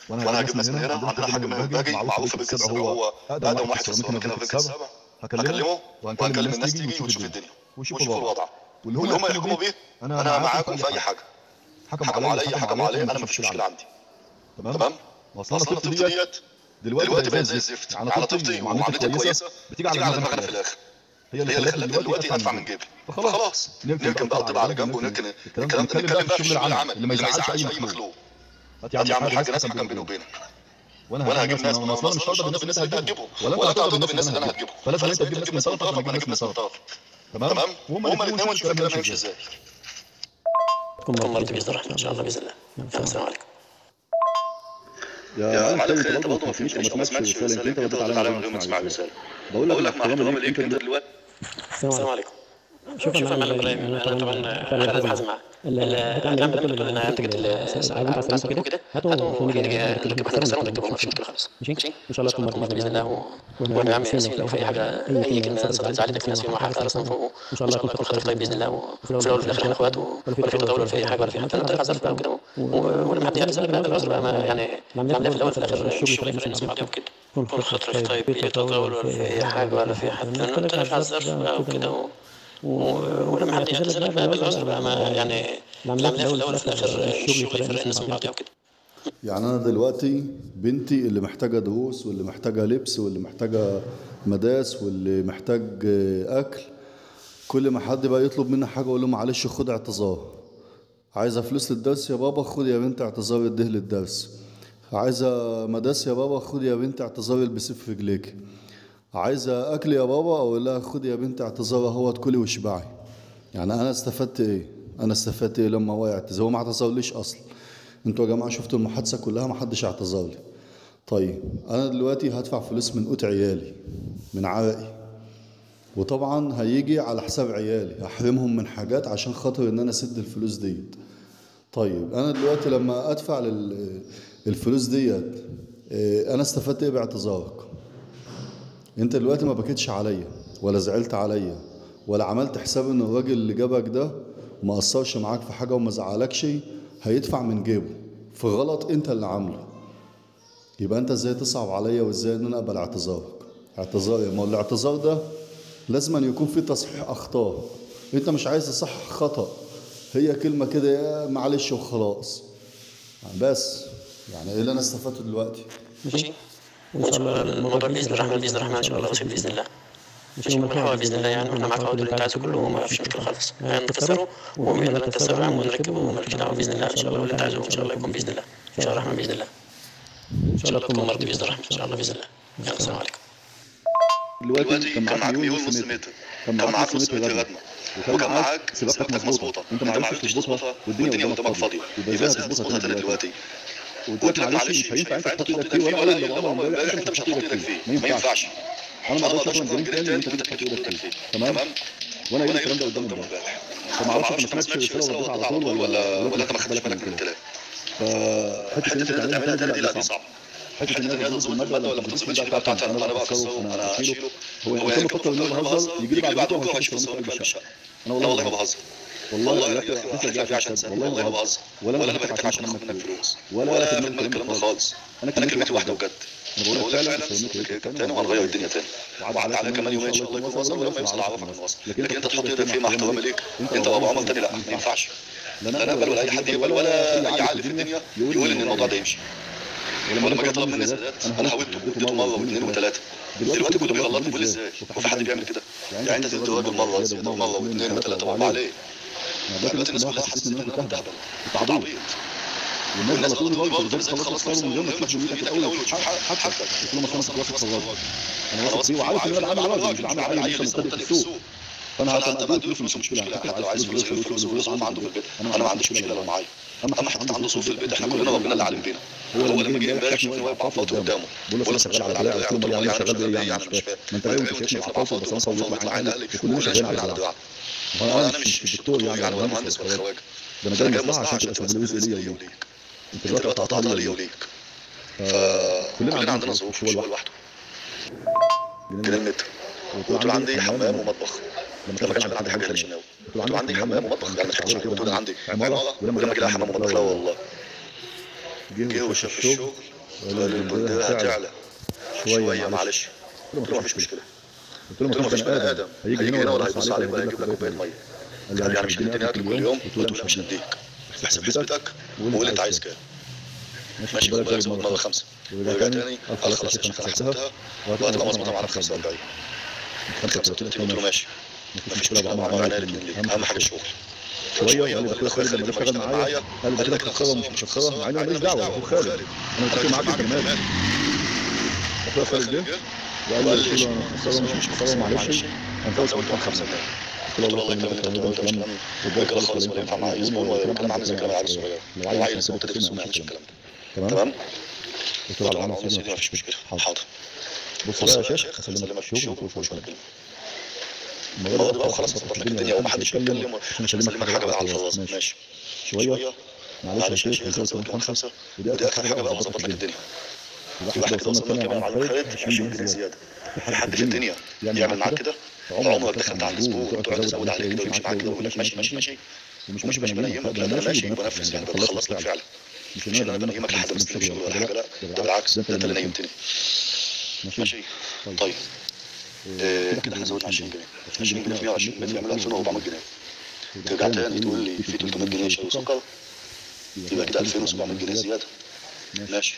Speaker 3: وانا هجيب ناس من هنا. عندنا حاج من الباجي معروف بالبيت السبع، هو اقدم واحد في السيراميك هنا في البيت السبع. هكلمه وهنكلم الناس تيجي وتشوف الدنيا ويشوفوا الوضع، واللي هم يحكموا بيه انا معاكم في اي حاجة. حكموا عليا حكموا عليا، انا مفيش مشكلة عندي. تمام؟ واصل انا طفلتي ديت دلوقتي بقت زي الزفت، على طفلتي ومعاملتي كويسة بتيجي على دماغنا في الاخر، هي اللي خلتني دلوقتي ادفع من جيبي. فخلاص نركن بقى الطبع على جنب، ونركن الكلام ده، نتكلم بقى في الشغل العمل اللي ما يزعلش اي مخلوق. هات يا عم الحاج ناس حكم بيني وبينك، وانا هجيب ناس، انا اصلا مش هرضى بالناس اللي انت هتجيبهم، ولا انت هترضى بالناس اللي انا هجيبهم، فلازم انت تجيب ناس من طرفك وانا اجيب ناس من طرفك. تمام؟ وهم الاثنين ونشوف الكلام هيمشي ازاي.
Speaker 6: تكون مرتي باذن الله ان شاء الله باذن الله. يلا السلام عليكم.
Speaker 3: يا معلم خالد، انت برضه ما فهمتش او ما سمعتش الرسالة، انت رديت عليا من غير ما تسمع الرسالة. بقول لك مع احترامي ليك انت دلوقتي.
Speaker 6: السلام عليكم. شوف يا معلم ابراهيم، انا طبعا خالد حازم معاك. الكلام اللي بتقول ان انت جبت الساعة كده، هاتوا ونيجي نركب احنا نكسره ونركبه، ما فيش مشكلة خالص. ماشي ان شاء الله تكون مرتي باذن الله. وانا يا عم ياسين لو في اي حاجة، اي كلمة زعلتك ياسين وحاجه راسنا فوق، ان شاء الله يكون خاطرك طيب باذن الله. وفي الاول وفي الاخر احنا اخوات، ولا في تطاول ولا في اي حاجة ولا في حاجة. انا طلع الظرف بقى وكده، ولما حد يعتذر بقى بالعذر بقى، ما يعني العملية في الاول وفي الاخر الشغل يفرق الناس بعضهم كده. يكون خاطرك طيب، لا تطاول ولا في اي حاجة ولا في حاجة. انا طلع الظرف بقى وكده، ولما حد يعتذر بقى بالعذر بقى، ما يعني العملية في الاول وفي الاخر الشغل يفرق الناس من بعضها وكده.
Speaker 1: يعني انا دلوقتي بنتي اللي محتاجه دروس، واللي محتاجه لبس، واللي محتاجه مداس، واللي محتاج اكل، كل ما حد بقى يطلب مني حاجة اقول له معلش خد اعتذار. عايزه فلوس للدرس يا بابا، خد يا بنت اعتذار اديه للدرس. عايزه مداس يا بابا، خد يا بنت اعتذار البسيه في رجليك. عايزه اكل يا بابا، اقول لها خد يا بنت اعتذار اهوت كلي واشبعي. يعني انا استفدت ايه؟ انا استفدت ايه لما هو يعتذر؟ هو ما اعتذرليش اصلا. انتوا يا جماعة شفتوا المحادثة كلها، ما حدش اعتذر لي. طيب انا دلوقتي هدفع فلوس من قوت عيالي، من عرقي، وطبعا هيجي على حساب عيالي، هحرمهم من حاجات عشان خاطر ان انا اسد الفلوس ديت. طيب انا دلوقتي لما ادفع الفلوس ديت، انا استفدت ايه باعتذارك؟ انت دلوقتي ما بكيتش عليا، ولا زعلت عليا، ولا عملت حساب ان الراجل اللي جابك ده ما قصرش معاك في حاجة وما زعلكش، هيدفع من جيبه في غلط انت اللي عامله. يبقى انت ازاي تصعب عليا، وازاي ان انا اقبل اعتذارك؟ اعتذاري، ما هو الاعتذار ده لازم أن يكون فيه تصحيح اخطاء. انت مش عايز تصحح خطأ، هي كلمة كده يا معلش وخلاص يعني. بس يعني ايه اللي انا استفدته دلوقتي؟
Speaker 6: ماشي وان شاء الله الموضوع باذن الرحمن، باذن الرحمن ان شاء الله بسيط باذن الله. ماشي وبنحاول باذن الله، يعني احنا معاك اهو، اللي انت عايزه كله وما فيش مشكلة خالص. نكسره وباذن الله نكسره ونركبه ومالكش دعوه باذن الله. ان شاء الله واللي انت عايزه ان شاء الله يكون باذن الله، ان شاء الله الرحمن باذن الله. ان شاء الله تكون مرضي باذن الرحمن ان شاء الله باذن الله. يلا السلام عليكم.
Speaker 3: دلوقتي كان معاك ميول نص متر، كان معاك نص متر ردمه، وكان معاك سباقتك مظبوطة، انت ما عرفتش تظبطها والدنيا قدامك فاضية، يبقى ازاي هتظبطها تاني دلوقتي؟ قلت لك معلش مش هينفع انت تحط ايدك فيه، وانا قايل لابو عمر امبارح انت مش هتحط ايدك فيه، ما ينفعش. انا ما اقدرش اطلع جنيه تاني وانت تحط ايدك فيه، تمام؟ وانا قايل الكلام ده قدام امبارح، فما اعرفش انت ما سمعتش الرسالة ورديت على طول ولا انت ما خدتش بالك من الكلام. فحته ان انت تعملها تاني دي لا، دي صعبة. حتة ان هي تظبط المادة ولا ما تظبطش دي بقى بتاعتي انا بقى اكسره انا اشيله. هو يعني كل ما فكر ان انا بهزر يجي لي بعد بكره وهيشوف السيراميك في قلب الشقة. انا والله ما بهزر، والله يا اخي احلف لي عشان سنة، والله ما بهزر، ولا انا بهتك عشان اخد منك فلوس، ولا في دماغي الكلام ده خالص. انا كلمتي واحدة وجد، انا بقول لك فعلا السيراميك هيركب تاني وهنغير الدنيا تاني، وعدى عليها كمان يومين ان شاء الله يكون وصل، ولما يوصل اعرفك انه وصل. لكن انت تحط ايدك فيه مع احترامي ليك انت وابو عمر تاني، لا ما ينفعش. لا انا اقبل ولا اي حد يقبل ولا اي عقل في الدنيا يقول ان الموضوع ده يمشي. ولما جه طلب مني زيادات انا حاولته واديته مرة واثنين وثلاثة. دلوقتي كله بيغلطني بيقول ازاي هو في حد بيعمل كده؟ يعني انت تدي الراجل مرة زيادة مرة واثنين وثلاثة واربعة ليه؟ دلوقتي الناس كلها حسيت ان انا كنت اهبل، كنت عبيط، والناس غلطوني برضه. ازاي تخلص نفسك من غير ما تشوف دنيتك الاول وتشوف حاجتك؟ قلت لهم اصل انا واثق في الراجل، انا واثق فيه وعارف ان انا بعمل راجل مش بعمل عيل لسه مبتدئ في السوق، فانا هبقى اديله فلوس مش مشكلة، حتى لو عايز فلوس غير فلوسه فلوس عنده في البيت، انا ما عنديش مشكلة لو معايا. اما حتى عنده ظروف في البيت احنا كلنا ربنا اللي عالم بينا. هو لما جه امبارح شافني واقف بعفاطي قدامه بقول له انا شغال على دراعي، قلت له يعني شغال بايه يعني؟ مش فاهم، ما انت جاي وانت شايفني بعفاطي بس انا ويطلع عين اهلي وكلنا شغالين على دراعي. وانا مش دكتور يعني ولا مهندس ولا خواجه، ده انا جاي مصلحة عشان تبقى سبب رزق ليا وليك، انت دلوقتي قطعتها ليا وليك. فكلنا عندنا ظروف مش هو لوحده. جنيه المتر قلت له عندي حمام ومطبخ، لما كانش عندي حاجة غير الشناوي قلت له عندي حمام ومطبخ، يعني ما تضحكش عليا. قلت له عندي عمارة، ولما جه حمام ومطبخ لا والله جه وشاف الشغل قال البندقية هتعلى شوية معلش. قلت له مفيش مشكلة، قلت له مفيش بني ادم هيجي هنا ولا هيبص عليك ولا هيجيب لك كوباية مية. قال يعني مش هتديني اكل كل يوم؟ قلت له لا مش هديك، احسب حسبتك وقول انت عايز كام. ماشي خد بالك زود مرة 5 ورجع تاني قال خلاص يا شيخ انا حسبتها وهتبقى مظبوطة معانا ب 45 35. قلت له ماشي مفيش مشكلة، مع عينيا الاثنين ليك، اهم حاجة الشغل. شوية وقال لي اخويا خالد لما اشتغل معايا قال لي ده كده خسارة ومش خسارة، مع اني ماليش دعوه اخويا خالد، انا متفق معاك انت مالك. اخويا خالد جه وقال لي خسارة مش خسارة معلش هنزود كمان 5 جنيه. قلت له والله الكلام اللي انت بتقوله ده مش كلام رجاله خالص، ولا ينفع مع اي زبون، ولا كلام عامل زي كلام العيال الصغير، لو عيل لسه مبتدئ في السوق ما يعملش الكلام ده. تمام؟ قلت له على العمى يا سيدي مفيش مشكلة، حاضر. بص بقى يا شيخ هسلمك الشغل ومفيش ولا كلمة. المرة دي بقى وخلاص اظبط لك الدنيا ومحدش يتكلم، عشان اسلمك حاجة بقى على الفراز. ماشي شوية معلش يا شيخ هنزود كمان 5 ودي اخر حاجة بقى واظبط لك الدنيا. يبقى احنا كده وصلنا لكام يا معلم خالد؟ 20 جنيه زيادة. في حد في الدنيا يعمل معاك كده؟ عمرك دخلت عند زبون وتقعد تزود عليه كده ويمشي معاك كده ويقول لك ماشي ماشي ماشي ومش ماشي بنيمك؟ لا ده انا ماشي وبنفذ، يعني بخلص لك فعلا، مش ان انا بنيمك لحد ما استلم شغل ولا حاجة، لا ده بالعكس ده انت اللي نيمتني. ماشي طيب كده احنا زودنا 20 جنيه، 20 جنيه في 120 متر يعملوا 2400 جنيه. ترجع تاني تقول لي في 300 جنيه شاي وسكر، يبقى كده 2700 جنيه زيادة. ماشي.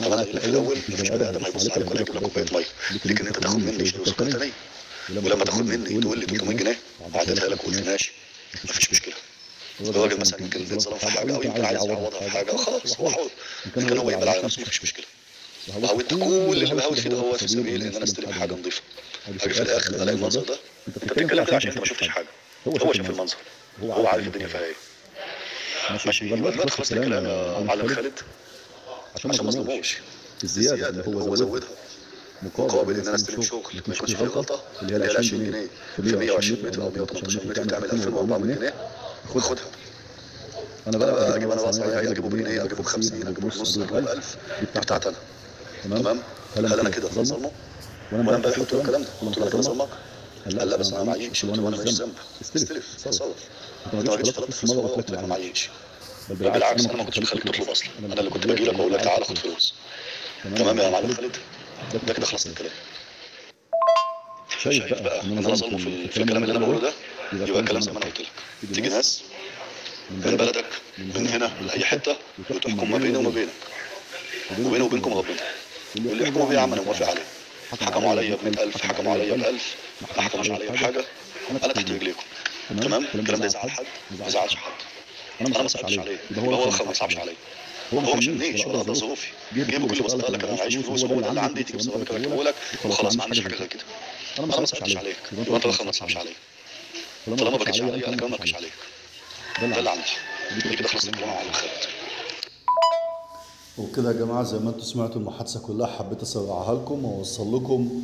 Speaker 3: طب انا قايل لك في الاول مفيش بني ادم هيبص عليك ولا يجيب لك كوباية مية، لكن انت تاخد مني شاي وسكر تاني، ولما تاخد مني تقول لي 300 جنيه عديتها لك وقلت ماشي مفيش مشكلة. الراجل مثلا يمكن اتظلم في حاجة او يمكن عايز يعوضها في حاجة، خلاص هو حر، يمكن هو يقبل على نفسه مفيش مشكلة. وهودت كل اللي بهوت فيه ده هو في سبيل ان انا استلم حاجة نظيفة. اجي في الاخر الاقي المنظر ده. انت بتتكلم كده عشان انت ما شفتش حاجة، هو شاف المنظر، هو عارف الدنيا فيها ايه. ماشي. يبقى دلوقتي خلصت الكلام يا معلم خالد عشان ما اظلموش. الزيادة اللي هو زودها مقابل ان انا استلم شغل ما يكونش فيه غلطه، اللي هي 20 جنيه في 120 متر او 118 متر تعمل 2400 جنيه، خدها. انا بقى اجيب انا بقى صنايعي اجيبه بجنيه، اجيبه ب 50، اجيبه بنص، اجيبه ب 1000، دي بتاعتي انا. تمام؟ هل انا كده ظلمه؟ وانا امبارح قلت له الكلام ده، قلت له انا كده ظلمك؟ قال لا بس انا معيش، وانا ماليش ذنب. استلف، اتصرف. انت ما جيتش طلبت فلوس مرة قلت لك انا معيش، بل بالعكس انا ما كنتش بخليك تطلب اصلا، انا اللي كنت باجي لك واقول لك تعالى خد فلوس. تمام يا معلم خالد؟ ده كده خلصنا الكلام. شايف بقى ان انا ظلمه في الكلام اللي انا بقوله ده؟ يبقى الكلام زي ما انا قلت لك. تيجي ناس من بلدك من هنا من اي حتة وتحكم ما بيني وما بينك، وبيني وبينكم ربنا. واللي يحكموا بيه يا عم انا موافق عليه. حكموا عليا ب 100000، حكموا عليا ب 1000، ما حكموش عليا بحاجة، انا تحت رجليكم. تمام؟ الكلام ده يزعل حد؟ ما يزعلش حد. انا ما صعبش عليه، يبقى هو ما صعبش عليا، هو ما شالنيش ولا قدر ظروفي، جه بكل بساطة قال لك انا معيش فلوس، هو ده اللي عندي، تجيب سيراميك اركبه لك وخلاص، ما عنديش حاجة غير كده. انا ما صعبتش عليك، يبقى انت ما تصعبش عليا. طالما ما بكتش عليا انا كمان ما بكتش عليك. ده اللي عندي. دي كده خلصت الكلام على خالد.
Speaker 1: وكده يا جماعة زي ما انتم سمعتوا المحادثة كلها، حبيت اسرعها لكم واوصل لكم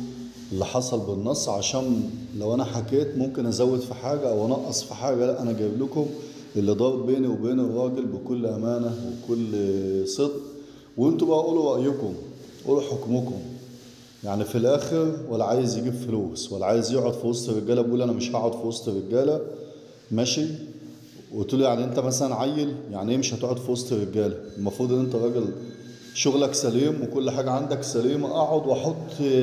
Speaker 1: اللي حصل بالنص، عشان لو انا حكيت ممكن ازود في حاجة او انقص في حاجة. لا، انا جايب لكم اللي دار بيني وبين الراجل بكل امانه وكل صدق، وانتوا بقى قولوا رايكم. قولوا حكمكم. يعني في الاخر ولا عايز يجيب فلوس ولا عايز يقعد في وسط الرجالة، بيقول انا مش هقعد في وسط الرجالة، ماشي. قلت له يعني انت مثلا عيل، يعني ايه مش هتقعد في وسط الرجالة؟ المفروض ان انت راجل شغلك سليم وكل حاجة عندك سليمة، اقعد واحط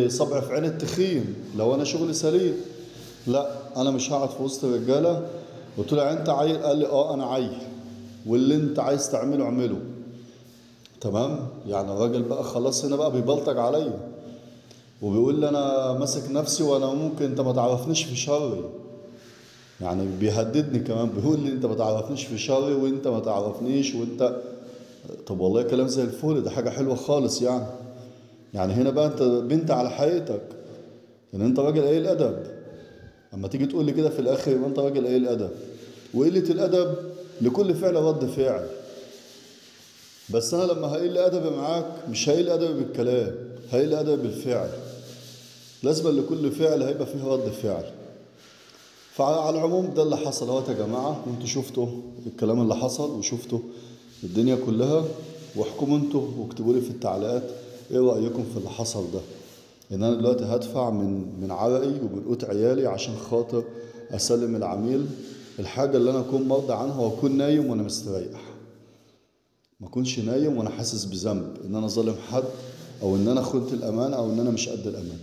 Speaker 1: صبع في عين التخين لو انا شغلي سليم. لا انا مش هقعد في وسط الرجالة. قلت له يعني انت عيل؟ قال لي اه انا عيل، واللي انت عايز تعمله اعمله. تمام. يعني الراجل بقى خلاص هنا بقى بيبلطج عليا وبيقول لي انا ماسك نفسي وانا ممكن انت ما تعرفنيش في شري، يعني بيهددني كمان، بيقول لي انت ما تعرفنيش في شري وانت ما تعرفنيش وانت. طب والله كلام زي الفل، ده حاجة حلوة خالص يعني. يعني هنا بقى انت بنت على حقيقتك، ان انت راجل قليل ادب. اما تيجي تقول لي كده في الاخر يبقى انت راجل قليل ادب، وقلة الادب لكل فعل رد فعل. بس انا لما هقل ادبي معاك مش هقل ادبي بالكلام، هقل ادبي بالفعل. لازم لكل فعل هيبقى فيه رد فعل. فعلى العموم ده اللي حصل اهوت يا جماعة، وانتوا شفتوا الكلام اللي حصل وشفتوا الدنيا كلها، واحكموا انتوا واكتبوا لي في التعليقات ايه رايكم في اللي حصل ده. ان انا دلوقتي هدفع من عرقي ومن قوت عيالي عشان خاطر اسلم العميل الحاجة اللي انا اكون مرضي عنها واكون نايم وانا مستريح، ما اكونش نايم وانا حاسس بذنب ان انا ظالم حد او ان انا خنت الامانة او ان انا مش قد الامانة.